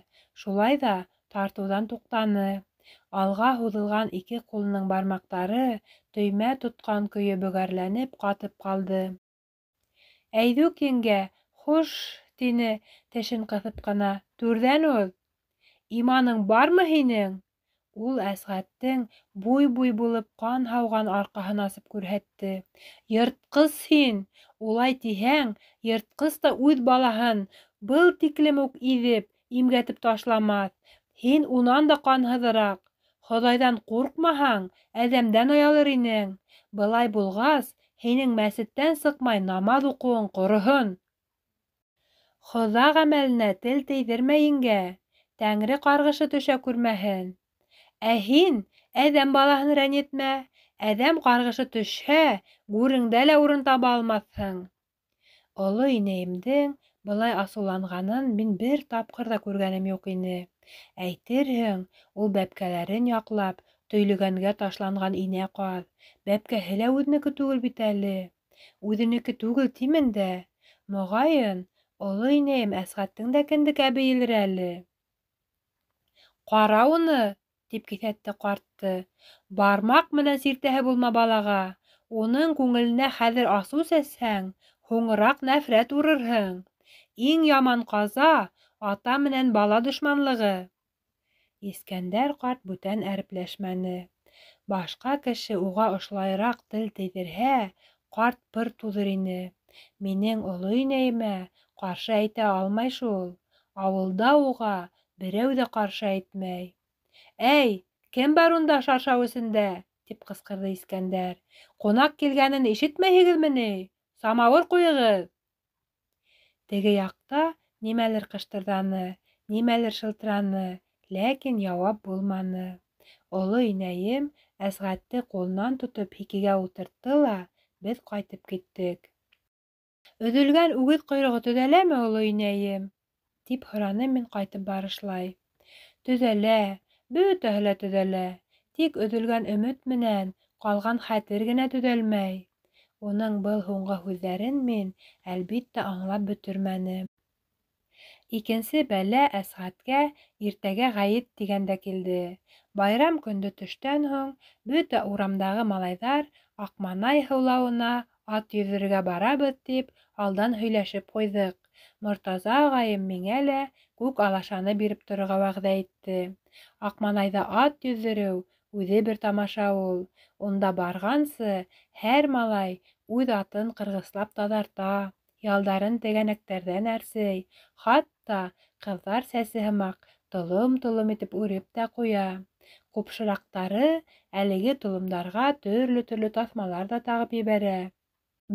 шулай ҙа тартыуҙан туҡтаны. Алға һуҙылған ике ҡулының бармаҡтары төймә тотҡан көйө бөгәрләнеп ҡатып ҡалды. Әйҙүк, еңгә, хуш, тине, тешен ҡыҫып ҡына. Түрҙән уҙ. Иманың бармы һинең? Ул Әсғәттең буй-буй булып ҡан һауған арҡаһын асып күрһәтте. Йыртҡыс һин! Улай тиһәң, йыртҡыс та үҙ балаһын был тиклем үк иҙеп, имгәтеп ташламаҫ. Һин унан да ҡанһыҙыраҡ. Хоҙайҙан ҡурҡмаһаң, әҙәмдән оялыр инең. Былай булғас, һинең мәсеттән сыҡмай намаҙ уҡыуың ҡороһон. Хоҙа ғәмәленә тел тейҙермә, еңгә. Тәңре ҡарғышы төшә күрмәһен. Ә һин әҙәм балаһын рәнйетмә. Әҙәм ҡарғышы төшһә, гүреңдә лә урын таба алмаҫһың. Оло инәйемдең былай асыуланғанын мин бер тапҡыр ҙа күргәнем юҡ ине. Әйтерһең, ул бәпкәләрен яҡлап, төйлөгәнгә ташланған инә ҡаҙ. Бәпкәһе лә үҙенеке түгел бит әле. Үҙенеке түгел тимен дә. Моғайын, оло инәйем Әсғәттең дә кендек әбейелер әле. Ҡара уны, тип киҫәтте ҡартты. Бармаҡ менән сиртәһе булма балаға. Уның күңеленә хәҙер асыу сәсһәң, һуңыраҡ нәфрәт урырһың. Иң яман ҡаза ата менән бала дошманлығы. Искәндәр ҡарт бүтән әрепләшмәне. Башҡа кеше уға ошолайыраҡ тел тейҙерһә, ҡарт пыр туҙыр ине. Минең оло инәйемә ҡаршы әйтә алмай шул. Ауылда уға берәү ҙә ҡаршы әйтмәй. Әй, кем бар унда шаршау эсендә? Тип ҡысҡырҙы Искәндәр. Ҡунаҡ килгәнен ишетмәйһегеҙме ни? Самауыр ҡуйығыҙ! Теге яҡта нимәлер ҡыштырҙаны, нимәлер шылтыраны, ләкин яуап булманы. Оло инәйем Әсғәтте ҡулынан тотоп һикегә ултыртты ла, беҙ ҡайтып киттек. Өҙөлгән үгеҙ ҡойроғо төҙәләме, оло инәйем? Тип һораным мин ҡайтып барышлай. Төҙәлә, бөтәһе лә төҙәлә. Тик өҙөлгән өмөт менән ҡалған хәтер генә төҙәлмәй. Уның был һуңғы һүҙҙәрен мин, әлбиттә, аңлап бөтөрмәнем. Икенсе бәлә Әсғәткә иртәгә ғәйет тигәндә килде. Байрам көндө төштән һуң бөтә урамдағы малайҙар Аҡманай һыулауына ат йөҙҙөрөргә барабыҙ тип алдан һөйләшеп ҡуйҙыҡ. Мортаза ағайым миңә лә күк алашаны биреп торорға вәғәҙә итте. Аҡманайҙа ат йөҙҙөрөү үҙе бер тамаша ул. Унда барғансы һәр малай үҙ атын ҡырғыслап таҙарта, ялдарын тәгәнәктәрҙән әрсей, хатта ҡыҙҙар сәсе һымаҡ толом-толом итеп үреп тә ҡуя. Ҡупшыраҡтары әлеге толомдарға төрлө-төрлө таҫмалар ҙа тағып ебәрә.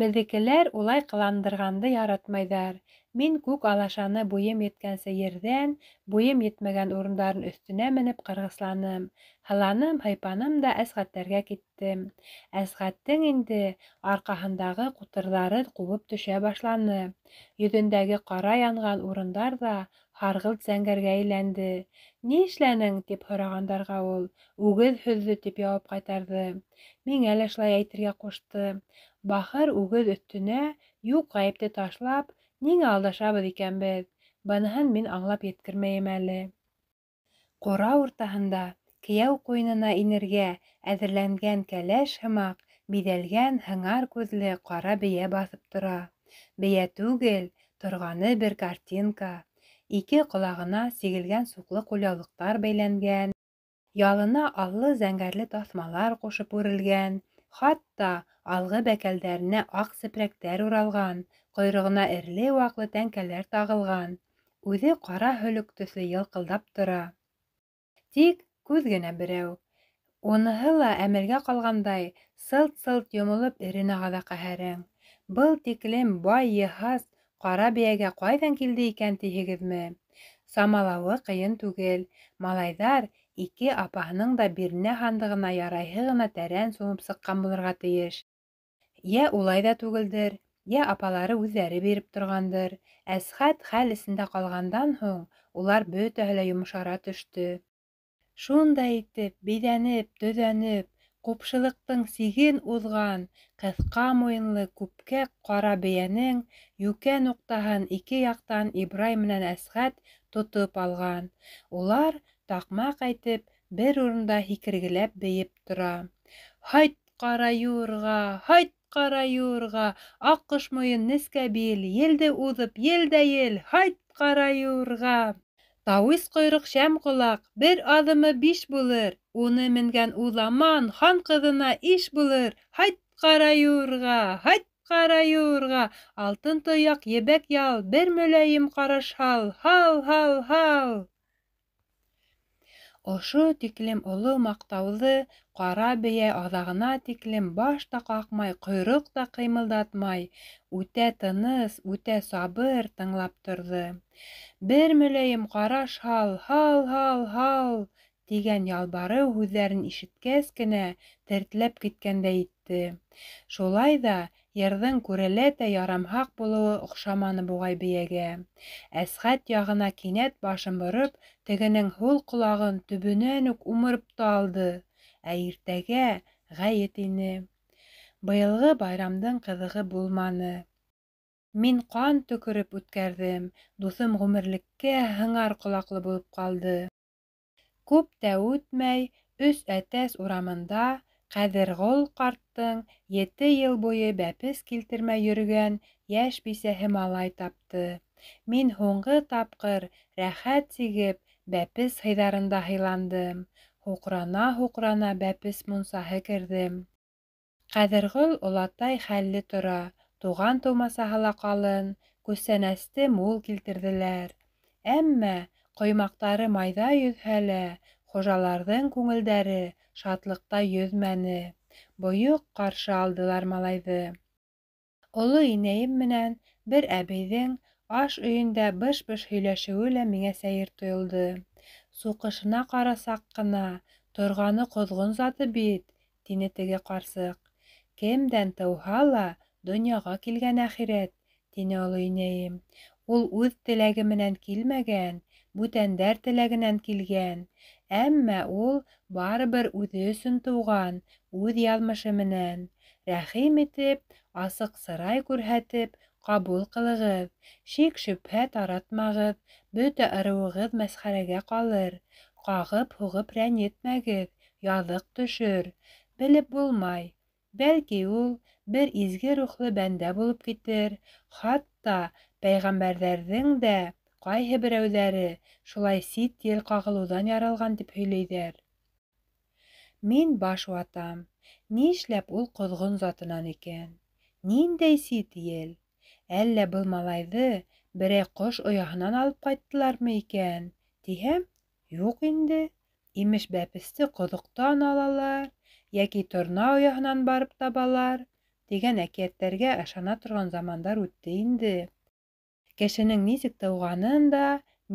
Беҙҙекеләр улай ҡыландырғанды яратмайҙар. Мин күк алашаны буйым еткәнсе ерҙән, буйым етмәгән урындарын өҫтөнә менеп ҡырғысланым. Һыланым, һыйпаным да Әсғәттәргә киттем. Әсғәттең инде арҡаһындағы ҡутырҙары ҡубып төшә башланы. Йөҙөндәге ҡара янған урындар ҙа һарғылт зәңгәргә әйләнде. Ни эшләнең? Тип һорағандарға ул, үгеҙ һөҙҙө, тип яуап ҡайтарҙы. Миңә лә шулай әйтергә ҡушты. Бахыр үгеҙ өҫтөнә юҡ ғәйепте ташлап, ниңә алдашабыҙ икән беҙ? Быныһын мин аңлап еткермәйем әле. Ҡура уртаһында кейәү ҡуйынына инергә әҙерләнгән кәләш һымаҡ биҙәлгән һыңар күҙле ҡара бейә баҫып тора. Бейә түгел, торғаны бер картинка. Ике ҡолағына сигелгән суҡлы ҡулъяулыҡтар бәйләнгән, ялына аллы зәңгәрле таҫмалар ҡушып үрелгән, хатта алғы бәкәлдәренә аҡ сепрәктәр уралған, ҡойроғона эрле-ваҡлы тәңкәләр тағылған. Үҙе ҡара һөлөк төҫлө йылҡылдап тора. Тик күҙ генә берәү. Уныһы ла әмелгә ҡалғандай сылт-сылт йомолоп эрен аға ҙа ҡәһәрең. Был тиклем бай йыһаз ҡара бейәгә ҡайҙан килде икән тиһегеҙме? Самалауы ҡыйын түгел. Малайҙар ике апаһының да бирнә һандығына ярайһы ғына тәрән сумып сыҡҡан булырға тейеш. Йә улай ҙа түгелдер, йә апалары үҙҙәре биреп торғандыр. Әсхәт хәл эсендә ҡалғандан һуң улар бөтәһе лә йомшара төштө. Шундай итеп, биҙәнеп, төҙәнеп, ҡупшылыҡтың сиген уҙған ҡыҫҡа муйынлы күпкәк ҡара бейәнең йүкә нуҡтаһын ике яҡтан Ибрай менән Әсғәт тотоп алған. Улар таҡмаҡ әйтеп, бер урында һикергеләп бейеп тора. Һайт, ҡара юрға! Һайт, ҡара юрға! Аҡҡош муйын, нескә бил, елде уҙып, ел дә ел, һайт, ҡара юрға! Тауис ҡойроҡ, шәм ҡолаҡ, бер аҙымы биш булыр, уны менгән уҙаман хан ҡыҙына иш булыр, һайт, ҡара юрға, һайт, ҡара юрға! Алтын тояҡ, ебәк ял, бер мөләйем ҡараш һал, һал, һал, һал! Ошо тиклем оло маҡтауҙы ҡара бейә аҙағына тиклем баш та ҡаҡмай, ҡойроҡ та ҡыймылдатмай, үтә тыныс, үтә сабыр тыңлап торҙо. Бер мөләйем ҡараш һал, һал, һал, һал, тигән ялбарыу һүҙҙәрен ишеткәс кенә тертләп киткәндәй итте. Шулай ҙа йырҙың күрәләтә ярамһаҡ булыуы оҡшаманы буғай бейәгә. Әсғәт яғына кинәт башын бороп, тегенең һул ҡолағын төбөнән үк умырып та алды. Ә иртәгә ғәйет ине. Быйылғы байрамдың ҡыҙығы булманы. Мин ҡан төкөрөп үткәрҙем, дуҫым ғүмерлеккә һыңар ҡолаҡлы булып ҡалды. Күп тә үтмәй, Өс Әтәс урамында Ҡәҙергол ҡарттың ете йыл буйы бәпес килтермәй йөрөгән йәш бисәһе малай тапты. Мин һуңғы тапҡыр рәхәт сигеп бәпес һыйҙарында һыйландым, һуҡрана-һуҡрана бәпес мунсаһы керҙем. Ҡәҙергол олатай хәлле тора, туған-тыумасаһы ла ҡалын, күстәнәсте мул килтерҙеләр. Әммә ҡоймаҡтары майҙа йөҙһә лә, хужаларҙың күңелдәре шатлыҡта йөҙмәне. Бойоҡ ҡаршы алдылар малайҙы. Оло инәйем менән бер әбейҙең аш өйөндә быш-быш һөйләшеүе лә миңә сәйер тойолдо. Суҡышына ҡарасаҡ ҡына, торғаны ҡоҙғон заты бит, тине теге ҡарсыҡ. Кемдән тыуһа ла, донъяға килгән әхирәт, тине оло инәйем. Ул үҙ теләге менән килмәгән, бүтәндәр теләгенән килгән. Әммә ул барыбер үҙе өсөн тыуған, үҙ яҙмышы менән. Рәхим итеп, асыҡ сырай күрһәтеп, ҡабул ҡылығыҙ, шик-шөбһә таратмағыҙ, бөтә ырыуығыҙ мәсхәрәгә ҡалыр. Ҡағып-һуғып рәнйетмәгеҙ, яҙыҡ төшөр. Белеп булмай, бәлки ул бер изге рухлы бәндә булып китер, хатта пәйғәмбәрҙәрҙең дә ҡайһы берәүҙәре шулай сит ел ҡағылыуҙан яралған тип һөйләйҙәр. Мин баш ватам, нишләп ул ҡоҙғон затынан икән? Ниндәй сит ел? Әллә был малайҙы берәй ҡош ояһынан алып ҡайттылармы икән? Тиһәм, юҡ инде. Имеш бәпесте ҡоҙоҡтан алалар, йәки торна ояһынан барып табалар, тигән әкиәттәргә ышана торған замандар үтте инде. Кешенең нисек тыуғанын да,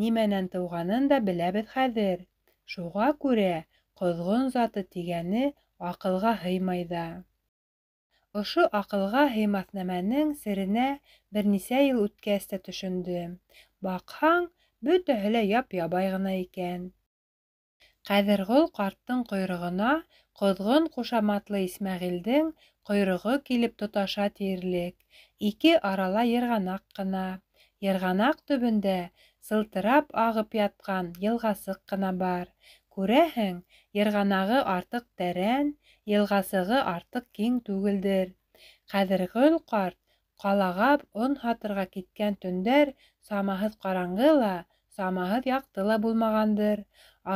нимәнән тыуғанын да беләбеҙ хәҙер. Шуға күрә ҡоҙғон заты тигәне аҡылға һыймай ҙа. Ошо аҡылға һыймаҫ нәмәнең серенә бер нисә йыл үткәс тә төшөндөм. Баҡһаң, бөтәһе лә яп-ябай ғына икән. Ҡәҙергол ҡарттың ҡойроғона ҡоҙғон ҡушаматлы Исмәғилдең ҡойроғо килеп тоташа тиерлек. Ике арала йырғанаҡ ҡына. Йырғанаҡ төбөндә сылтырап ағып ятҡан йылғасыҡ ҡына бар. Күрәһең, йырғанағы артыҡ тәрән, йылғасығы артыҡ киң түгелдер. Ҡәҙергөл ҡарт ҡалаға он һатырға киткән төндәр самаһыҙ ҡараңғы ла, самаһыҙ яҡты ла булмағандыр.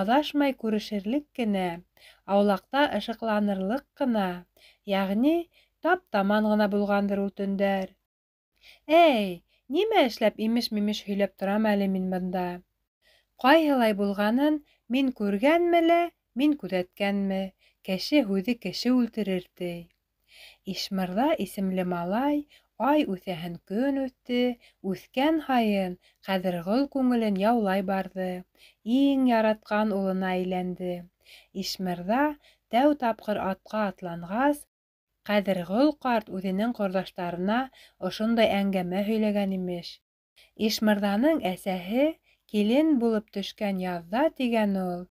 Аҙашмай күрешерлек кенә, аулаҡта ышыҡланырлыҡ ҡына, йәғни тап-таман ғына булғандыр ул төндәр. Эй, нимә эшләп имеш-мимеш һөйләп торам әле мин бында? Ҡайһылай булғанын мин күргәнме лә, мин күҙәткәнме? Кеше һүҙе кеше үлтерер, ти. Ишмырҙа исемле малай ай үҫәһен көн үҫте, үҫкән һайын Ҡәҙергол күңелен яулай барҙы, иң яратҡан улына әйләнде. Ишмырҙа тәү тапҡыр атҡа атланғас, Ҡәҙергол ҡарт үҙенең ҡорҙаштарына ошондай әңгәмә һөйләгән имеш. Ишмырҙаның әсәһе килен булып төшкән яҙҙа, тигән ул,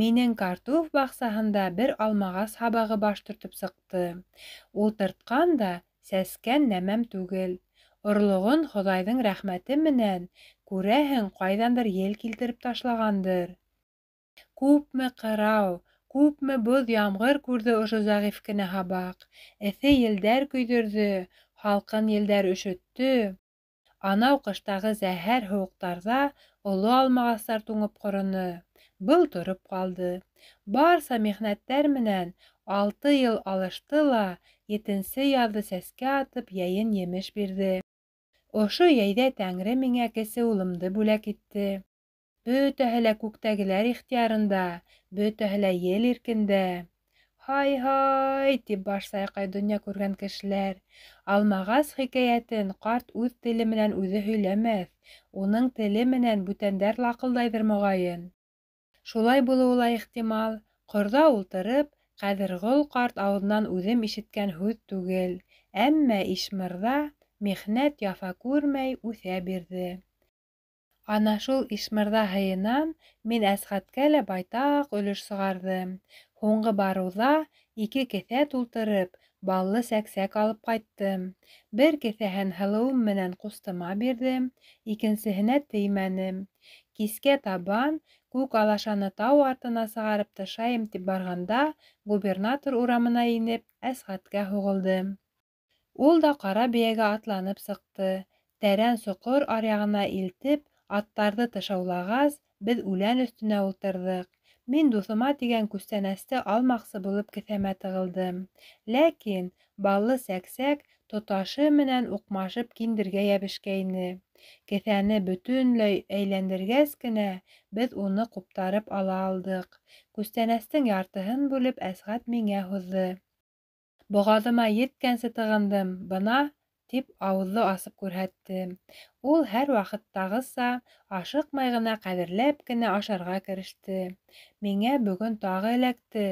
минең картуф баҡсаһында бер алмағас һабағы баш төртөп сыҡты. Ултыртҡан да сәскән нәмәм түгел. Орлоғон Хоҙайҙың рәхмәте менән, күрәһең, ҡайҙандыр ел килтереп ташлағандыр. Күпме ҡырау, Күпме боҙ, ямғыр күрҙе ошо зәғиф кенә һабаҡ. Эҫе елдәр көйҙөрҙө, һалҡын елдәр өшөттө. Анау ҡыштағы зәһәр һыуыҡтарҙа оло алмағастар туңып ҡороно. Был тороп ҡалды. Барса михнәттәр менән 6 йыл алышты ла, 7-нсе яҙҙы сәскә атып, йәйен емеш бирҙе. Ошо йәйҙә Тәңре миңә кесе улымды бүләк итте. Бөтәһе лә күктәгеләр ихтыярында, бөтәһе лә ел иркендә. Һай-һай, тип баш сайҡай донъя күргән кешеләр. Алмағас хикәйәтен ҡарт үҙ теле менән үҙе һөйләмәҫ, уның теле менән бүтәндәр лаҡылдайҙыр моғайын. Шулай булыуы ла ихтимал, ҡорҙа ултырып, Ҡәҙергол ҡарт ауыҙынан үҙем ишеткән һүҙ түгел, әммә Ишмырҙа михнәт яфа күрмәй үҫә бирҙе. Ана шул Ишмырҙа һыйынан мин Әсғәткә лә байтаҡ өлөш сығарҙым. Һуңғы барыуҙа 2 кеҫә тултырып, баллы сәксәк алып ҡайттым. Бер кеҫәһен һылыуым менән ҡустыма бирҙем, икенсеһенә теймәнем. Кискә табан күк алашаны тау артына сығарып тышайым тип барғанда, губернатор урамына инеп, Әсғәткә һуғылдым. Ул да ҡара бейәгә атланып сыҡты. Тәрән соҡор аръяғына илтеп, аттарҙы тышаулағас, беҙ үлән өҫтөнә ултырҙыҡ. Мин дуҫыма тигән күстәнәсте алмаҡсы булып кеҫәмә тығылдым. Ләкин баллы сәксәк тоташы менән уҡмашып киндергә йәбешкәйне. Кеҫәне бөтөнләй әйләндергәс кенә беҙ уны ҡуптарып ала алдыҡ. Күстәнәстең яртыһын бүлеп Әсғәт миңә һуҙҙы. Боғаҙыма еткәнсе тығындым, бына, тип ауыҙҙы асып күрһәтте. Ул һәр ваҡыттағыса ашыҡмай ғына ҡәҙерләп кенә ашарға кереште. Миңә бөгөн тағы эләкте,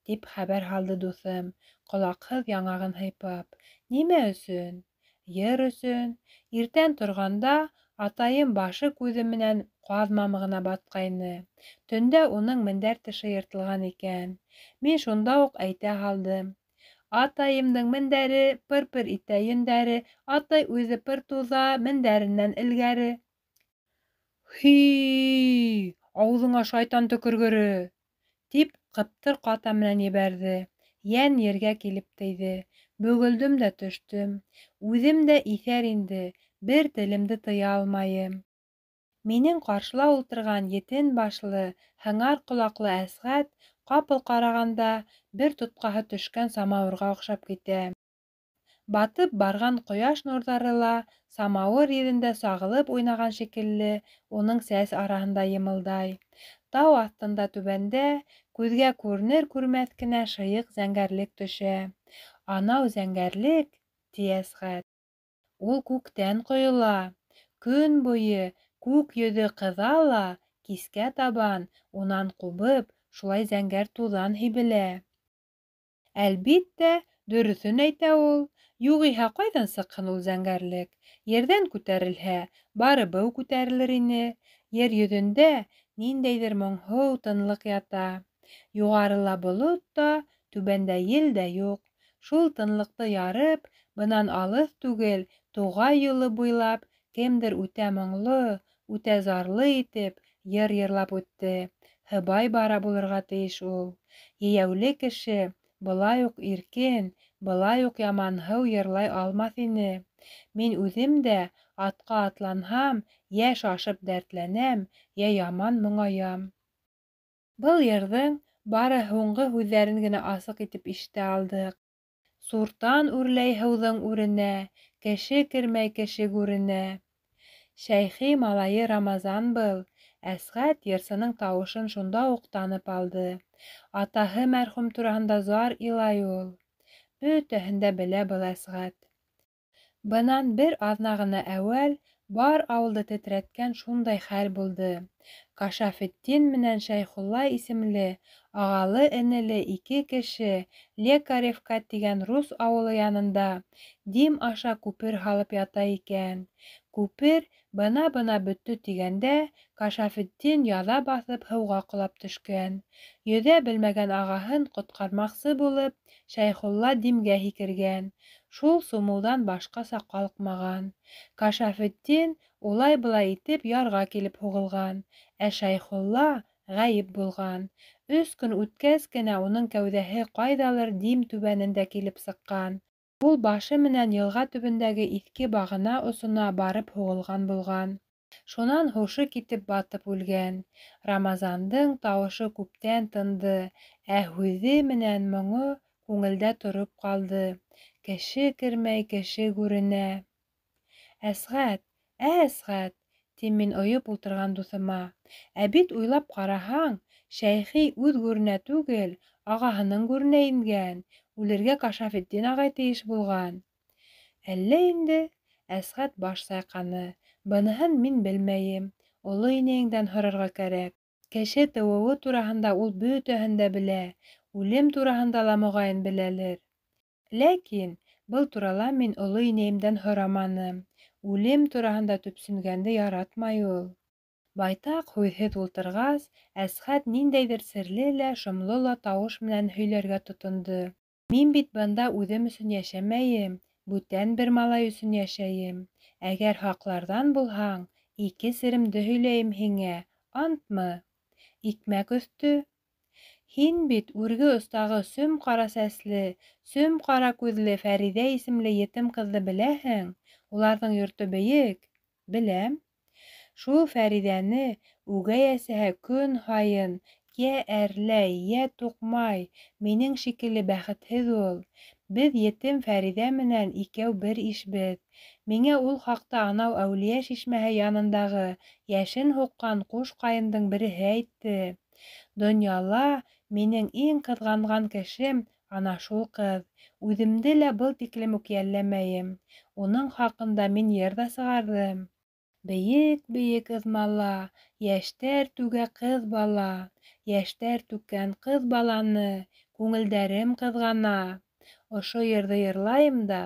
тип хәбәр һалды дуҫым, ҡолаҡһыҙ яңағын һыйпап. Нимә өсөн? Йыр өсөн. Иртән торғанда атайым башы күҙе менән ҡаҙ мамығына батҡайны. Төндә уның мендәр тышы йыртылған икән. Мин шунда уҡ әйтә һалдым. Атайымдың мендәре пыр-пыр итә йөндәре, атай үҙе пыр туҙа мендәренән элгәре. Һи, ауыҙыңа шайтан төкөргөрө, тип ҡыптыр ҡата менән ебәрҙе. Йән ергә килеп тейҙе. Бөгөлдөм дә төштөм. Үҙем дә иҫәр инде, бер телемде тыя алмайым. Минең ҡаршыла ултырған етен башлы, һыңар ҡолаҡлы Әсғәт ҡапыл ҡарағанда бер тотҡаһы төшкән самауырға оҡшап китә. Батып барған ҡояш нурҙары ла самауыр йөҙөндә сағылып уйнаған шикелле уның сәс араһында йымылдай. Тау аҫтында түбәндә күҙгә күренер-күрмәҫ кенә шыйыҡ зәңгәрлек төшә. Анау зәңгәрлек, ти Әсғәт, ул күктән ҡойола. Көн буйы күк йөҙө ҡыҙа ла, кискә табан унан ҡубып, шулай зәңгәр туҙан һибелә. Әлбиттә, дөрөҫөн әйтә ул. Юғиһә ҡайҙан сыҡһын ул зәңгәрлек? Ерҙән күтәрелһә, бары быу күтәрелер ине. Ер йөҙөндә ниндәйҙер моңһоу тынлыҡ ята. Юғарыла болот та, түбәндә ел дә юҡ. Шул тынлыҡты ярып, бынан алыҫ түгел, туғай юлы буйлап, кемдер үтә моңло, үтә зарлы итеп, йыр йырлап үтте. Һыбай бара булырға тейеш ул. Йәйәүле кеше былай уҡ иркен, былай уҡ яманһыу йырлай алмаҫ ине. Мин үҙем дә атҡа атланһам, йә шашып дәртләнәм, йә яман моңаям. Был йырҙың бары һуңғы һүҙҙәрен генә асыҡ итеп ишетә алдыҡ. Суртан үрләй һыуҙың үренә, кеше кермәй кеше гүренә. Шәйхи малайы Рамазан был. Әсғәт йырсының тауышын шунда уҡ танып алды. Атаһы мәрхүм тураһында зар илай ул. Бөтәһен дә белә был Әсғәт. Бынан бер аҙна ғына әүәл бар ауылды тетрәткән шундай хәл булды. Кашафетдин менән Шәйхулла исемле ағалы-энеле 2 кеше Лекаревка тигән рус ауылы янында Дим аша күпер һалып ята икән. Күпер бына-бына бөттө тигәндә Кашафетдин яҙа баҫып һыуға ҡолап төшкән. Йөҙә белмәгән ағаһын ҡотҡармаҡсы булып, Шәйхулла Димгә һикергән. Шул сумыуҙан башҡаса ҡалҡмаған. Кашафетдин улай-былай итеп ярға килеп һуғылған, ә Шәйхулла ғәйеп булған. Өс көн үткәс кенә уның кәүҙәһе ҡайҙалыр Дим түбәнендә килеп сыҡҡан. Ул башы менән йылға төбөндәге иҫке бағана осона барып һуғылған булған. Шунан һушы китеп батып үлгән. Рамазандың тауышы күптән тынды, ә һүҙе менән моңо күңелдә тороп ҡалды. Кеше кермәй кеше гүренә. Әсғәт, ә Әсғәт, тим мин ойоп ултырған дуҫыма. Ә бит уйлап ҡараһаң, Шәйхи үҙ гүренә түгел, ағаһының гүренә ингән. Үлергә Кашафетдин ағай тейеш булған. Әллә инде? Әсғәт баш сайҡаны. Быныһын мин белмәйем. Оло инәйеңдән һорарға кәрәк. Кеше тыуыуы тураһында ул бөтәһен дә белә. Үлем тураһында ла моғайын беләлер. Ләкин был турала мин оло инәйемдән һораманым. Үлем тураһында төпсөнгәнде яратмай ул. Байтаҡ һүҙһеҙ ултырғас, Әсғәт ниндәйҙер серле лә, шомло ла тауыш менән һөйләргә тотондо. Мин бит бында үҙем өсөн йәшәмәйем, бүтән бер малай өсөн йәшәйем. Әгәр һаҡларҙан булһаң, ике серемде һөйләйем һиңә, антмы? Икмәк өҫтө. Һин бит үрге остағы сөм ҡара сәсле, сөм ҡара күҙле Фәриҙә исемле етем ҡыҙҙы беләһең, уларҙың йорто бейек. Беләм. Шул Фәриҙәне үгәй әсәһе көн һайын йә әрләй, йә туҡмай, минең шикелле бәхетһеҙ ул. Беҙ етем Фәриҙә менән икәү бер ишбеҙ. Миңә ул хаҡта анау әүлиә шишмәһе янындағы йәшен һуҡҡан ҡуш ҡайындың береһе әйтте. Донъяла минең иң ҡыҙғанған кешем ана шул ҡыҙ. Үҙемде лә был тиклем үк йәлләмәйем. Уның хаҡында мин йыр ҙа сығарҙым. Бейек-бейек ыҙмала, йәштәр түгә ҡыҙ бала, йәштәр түккән ҡыҙ баланы күңелдәрем ҡыҙғана. Ошо йырҙы йырлайым да,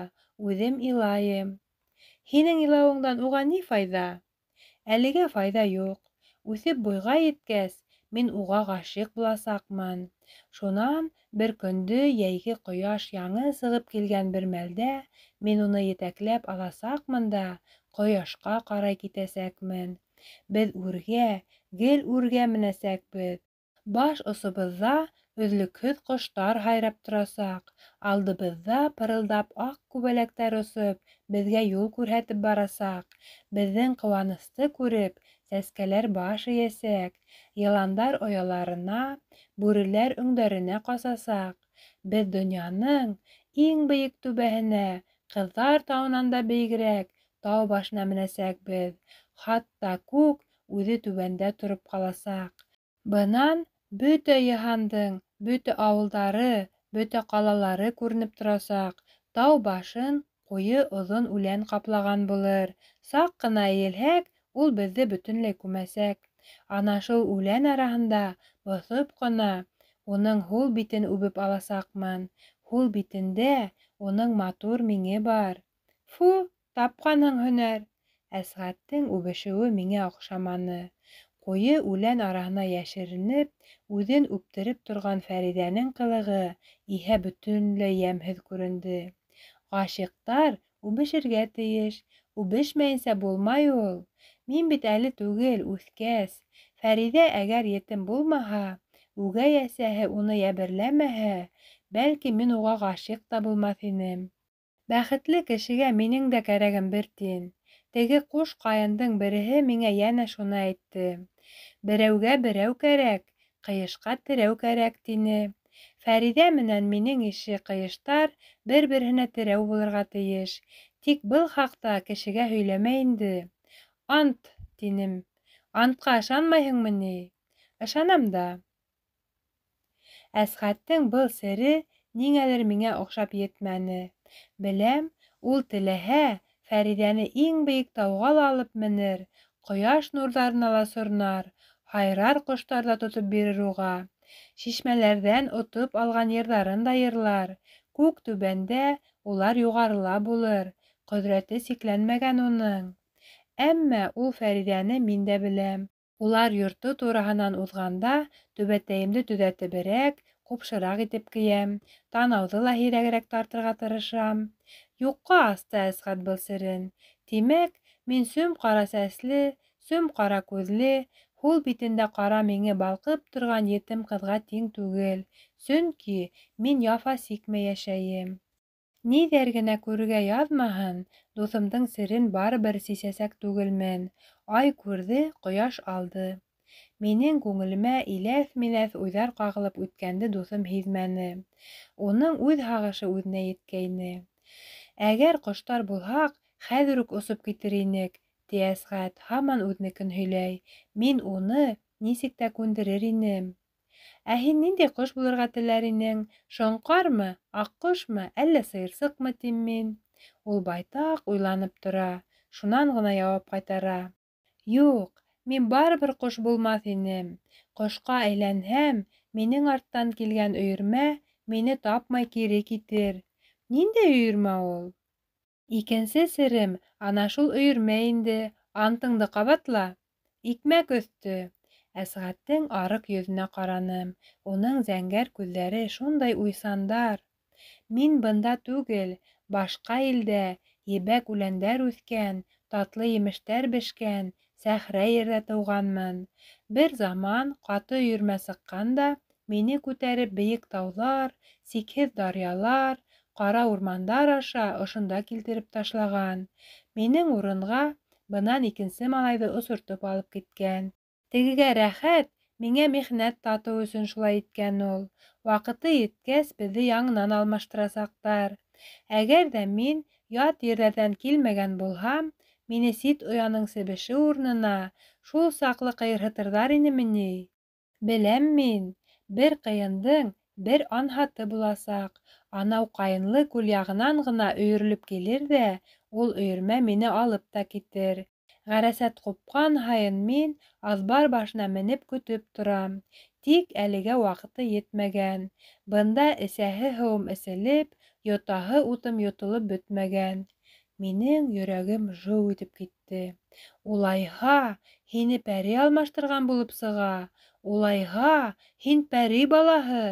үҙем илайым. Һинең илауыңдан уға ни файҙа? Әлегә файҙа юҡ. Үҫеп буйға еткәс, мин уға ғашиҡ буласаҡмын. Шунан бер көндө йәйге ҡояш яңы сығып килгән бер мәлдә мин уны етәкләп аласаҡмын да ҡояшҡа ҡарай китәсәкмен. Беҙ үргә, гел үргә менәсәкбеҙ. Баш особоҙҙа өҙлөкһөҙ ҡоштар һайрап торасаҡ, алдыбыҙҙа пырылдап аҡ күбәләктәр осоп, беҙгә юл күрһәтеп барасаҡ. Беҙҙең ҡыуанысты күреп, сәскәләр баш эйәсәк, йыландар ояларына, бүреләр өңдәренә ҡасасаҡ. Беҙ донъяның иң бейек түбәһенә, Ҡыҙҙар тауынан да бейегерәк тау башына менәсәкбеҙ. Хатта күк үҙе түбәндә тороп ҡаласаҡ. Бынан бөтә йыһандың, бөтә ауылдары, бөтә ҡалалары күренеп торасаҡ. Тау башын ҡуйы оҙон үлән ҡаплаған булыр. Саҡ ҡына эйелһәк, ул беҙҙе бөтөнләй күмәсәк. Ана шул үлән араһында боҫоп ҡына уның һул битен үбеп аласаҡмын. Һул битендә уның матур миңе бар. Фу, тапҡанһың һөнәр! Әсғәттең үбешеүе миңә оҡшаманы. Ҡуйы үлән араһына йәшеренеп, үҙен үптереп торған Фәриҙәнең ҡылығы иһә бөтөнләй йәмһеҙ күренде. Ғашиҡтар үбешергә тейеш, үбешмәйенсә булмай ул. Мин бит әле түгел, үҫкәс. Фәриҙә әгәр етем булмаһа, үгәй әсәһе уны йәберләмәһә, бәлки мин уға ғашиҡ та булмаҫ инем. Бәхетле кешегә минең дә кәрәгем бер тин. Теге ҡуш ҡайындың береһе миңә йәнә шуны әйтте. Берәүгә берәү кәрәк, ҡыйышҡа терәү кәрәк, тине. Фәриҙә менән минең ише ҡыйыштар бер-береһенә терәү булырға тейеш. Тик был хаҡта кешегә һөйләмә инде. Ант, тинем. Антҡа ышанмайһыңмы ни? Ышанам да. Әсғәттең был сере ниңәлер миңә оҡшап етмәне. Беләм, ул теләһә, Фәриҙәне иң бейек тауға ла алып менер, ҡояш нурҙарына ла сорнар, һайрар ҡоштар ҙа тотоп бирер уға. Шишмәләрҙән отоп алған йырҙарын да йырлар. Күк түбәндә, улар юғарыла булыр. Ҡөҙрәте сикләнмәгән уның. Әммә ул Фәриҙәне мин дә беләм. Улар йорто тураһынан уҙғанда түбәтәйемде төҙәтеберәк, ҡупшыраҡ итеп кейәм, танауҙы ла һирәгерәк тартырға тырышам. Юҡҡа асты Әсғәт был серен. Тимәк, мин сөм ҡара сәсле, сөм ҡара күҙле, Һул битендә ҡара миңе балҡып торған етем ҡыҙға тиң түгел, сөнки мин яфа сикмәй йәшәйем. Ниҙәр генә күрергә яҙмаһын, дуҫымдың серен барыбер сисәсәк түгелмен. Ай күрҙе, ҡояш алды. Минең күңелемә иләҫ-миләҫ уйҙар ҡағылып үткәнде дуҫым һиҙмәне. Уның үҙ һағышы үҙенә еткәйне. Әгәр ҡоштар булһаҡ, хәҙер үк осоп китер инек, ти Әсғәт, һаман үҙенекен һөйләй. Мин уны нисек тә күндерер инем. Ә һин ниндәй ҡош булырға теләр инең? Шоңҡармы, аҡҡошмо, әллә сыйырсыҡмы, тим мин. Ул байтаҡ уйланып тора, шунан ғына яуап ҡайтара. Юҡ, мин барыбер ҡош булмаҫ инем. Ҡошҡа әйләнһәм, минең арттан килгән өйөрмә мине тапмай кире китер. Ниндәй өйөрмә ул? Икенсе серем ана шул өйөрмә инде, антыңды ҡабатла. Икмәк өҫтө. Әсғәттең арыҡ йөҙөнә ҡараным. Уның зәңгәр күҙҙәре шундай уйсандар. Мин бында түгел, башҡа илдә, ебәк үләндәр үҫкән, татлы емештәр бешкән сәхрә ерҙә тыуғанмын. Бер заман ҡаты өйөрмә сыҡҡан да, мине күтәреп бейек тауҙар, сикһеҙ даръялар, ҡара урмандар аша ошонда килтереп ташлаған. Минең урынға бынан икенсе малайҙы осортоп алып киткән. Тегегә рәхәт, миңә михнәт татыу өсөн шулай иткән ул. Ваҡыты еткәс, беҙҙе яңынан алмаштырасаҡтар. Әгәр ҙә мин ят ерҙәрҙән килмәгән булһам, мине сит ояның себеше урынына шул саҡлы ҡыйырһытырҙар инеме ни? Беләм мин, бер ҡыйындың бер анһаты буласаҡ. Анау Ҡайынлы күл яғынан ғына өйөрөлөп килер ҙә, ул өйөрмә мине алып та китер. Ғәрәсәт ҡупҡан һайын мин аҙбар башына менеп көтөп торам. Тик әлегә ваҡыты етмәгән. Бында эсәһе һыуым эселеп, йотаһы утым йотолоп бөтмәгән. Минең йөрәгем жыу итеп китте. Улайһа, һине пәри алмаштырған булып сыға. Улайһа, һин пәри балаһы.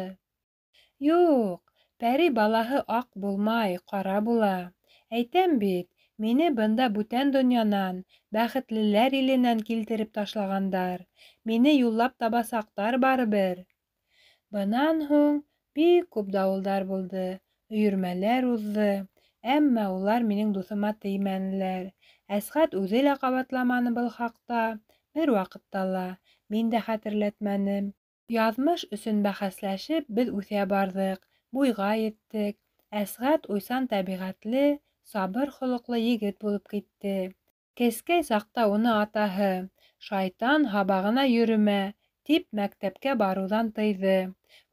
Юҡ, пәри балаһы аҡ булмай, ҡара була. Әйтәм бит, мине бында бүтән донъянан, бәхетлеләр иленән килтереп ташлағандар. Мине юллап табасаҡтар барыбер. Бынан һуң бик күп дауылдар булды, өйөрмәләр уҙҙы. Әммә улар минең дуҫыма теймәнеләр. Әсғәт үҙе лә ҡабатламаны был хаҡта, бер ваҡытта ла мин дә хәтерләтмәнем. Яҙмыш өсөн бәхәсләшеп, беҙ үҫә барҙыҡ, буйға еттек. Әсғәт уйсан тәбиғәтле, сабыр холоҡло егет булып китте. Кескәй саҡта уны атаһы: "Шайтан һабағына йөрөмә", тип мәктәпкә барыуҙан тыйҙы.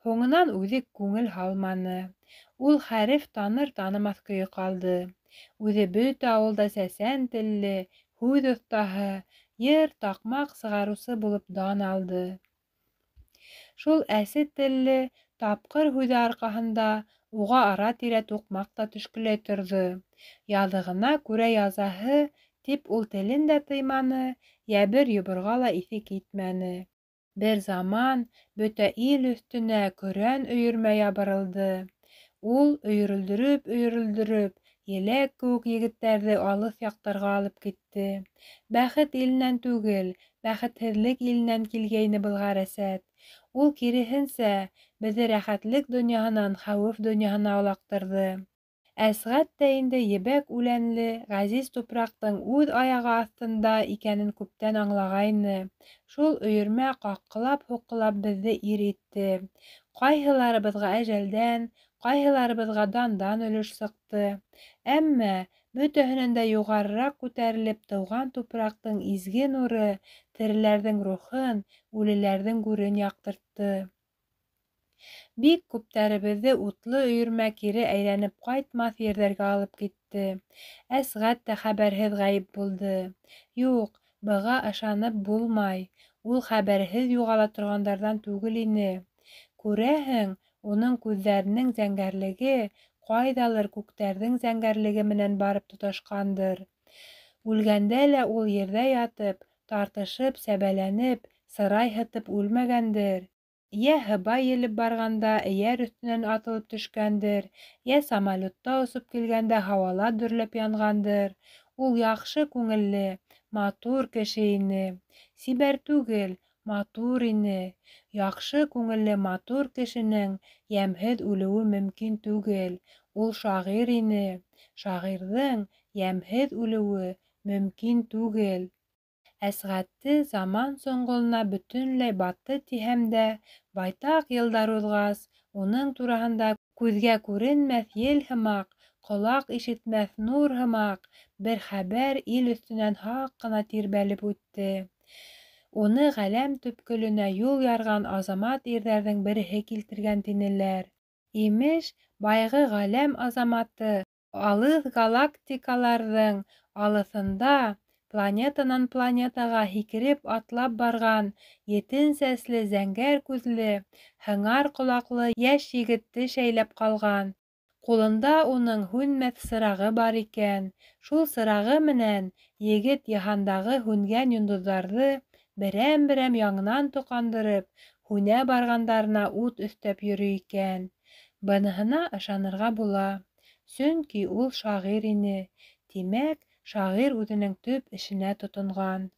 Һуңынан үҙе күңел һалманы. Ул хәреф таныр-танымаҫ көйө ҡалды. Үҙе бөтә ауылда сәсән телле, һүҙ оҫтаһы, йыр, таҡмаҡ сығарыусы булып дан алды. Шул әсе телле, тапҡыр һүҙе арҡаһында уға ара-тирә туҡмаҡ та төшкөләй торҙо. Яҙығына күрә язаһы, тип ул телен дә тыйманы, йәбер-йоборға ла иҫе китмәне. Бер заман бөтә ил өҫтөнә көрән өйөрмә ябырылды. Ул өйөрөлдөрөп-өйөрөлдөрөп, еләк кеүек егеттәрҙе алыҫ яҡтарға алып китте. Бәхет иленән түгел, бәхетһеҙлек иленән килгәйне был ғәрәсәт. Ул киреһенсә, беҙҙе рәхәтлек донъяһынан хәүеф донъяһына олаҡтырҙы. Әсғәт тә инде ебәк үләнле, ғәзиз тупраҡтың үҙ аяғы аҫтында икәнен күптән аңлағайны. Шул өйөрмә ҡаҡҡылап-һуҡҡылап беҙҙе ир итте. Ҡайһыларыбыҙға әжәлдән, ҡайһыларыбыҙға дандан өлөш сыҡты. Әммә бөтәһенән дә юғарыраҡ күтәрелеп тыуған тупраҡтың изге нуры тереләрҙең рухын, үлеләрҙең гүрен яҡтыртты. Бик күптәребеҙҙе утлы өйөрмә кире әйләнеп ҡайтмаҫ ерҙәргә алып китте. Әсғәт тә хәбәрһеҙ ғәйеп булды. Юҡ, быға ышанып булмай. Ул хәбәрһеҙ юғала торғандарҙан түгел ине. Күрәһең, уның күҙҙәренең зәңгәрлеге ҡайҙалыр күктәрҙең зәңгәрлеге менән барып тоташҡандыр. Үлгәндә лә ул ерҙә ятып, тартышып, сәбәләнеп, сырай һытып үлмәгәндер. Йә һыба елеп барғанда эйәр өҫтөнән атылып төшкәндер, йә самолетта осоп килгәндә һауала дөрләп янғандыр. Ул яҡшы күңелле, матур кеше ине. Сибәр түгел, Матур ине. Яҡшы күңелле матур кешенең йәмһеҙ үлеүе мөмкин түгел. Ул шағир ине. Шағирҙың йәмһеҙ үлеүе мөмкин түгел. Әсғәтте заман соңғолона бөтөнләй батты тиһәм дә, байтаҡ йылдар уҙғас, уның тураһында күҙгә күренмәҫ ел һымаҡ, ҡолаҡ ишетмәҫ нур һымаҡ бер хәбәр ил өҫтөнән һаҡ ҡына тирбәлеп үтте. Уны ғаләм төпкөлөнә юл ярған азамат ирҙәрҙең береһе килтергән тинеләр. Имеш, баяғы ғаләм азаматы алыҫ галактикаларҙың алыҫында планетанан планетаға һикереп атлап барған етен сәсле, зәңгәр күҙле, һыңар ҡолаҡлы йәш егетте шәйләп ҡалған. Ҡулында уның һүнмәҫ сырағы бар икән. Шул сырағы менән егет йыһандағы һүнгән йондоҙҙарҙы берәм-берәм яңынан тоҡандырып, һүнә барғандарына ут өҫтәп йөрөй икән. Быныһына ышанырға була. Сөнки ул шағир ине. Тимәк, шағир үҙенең төп эшенә тотонған.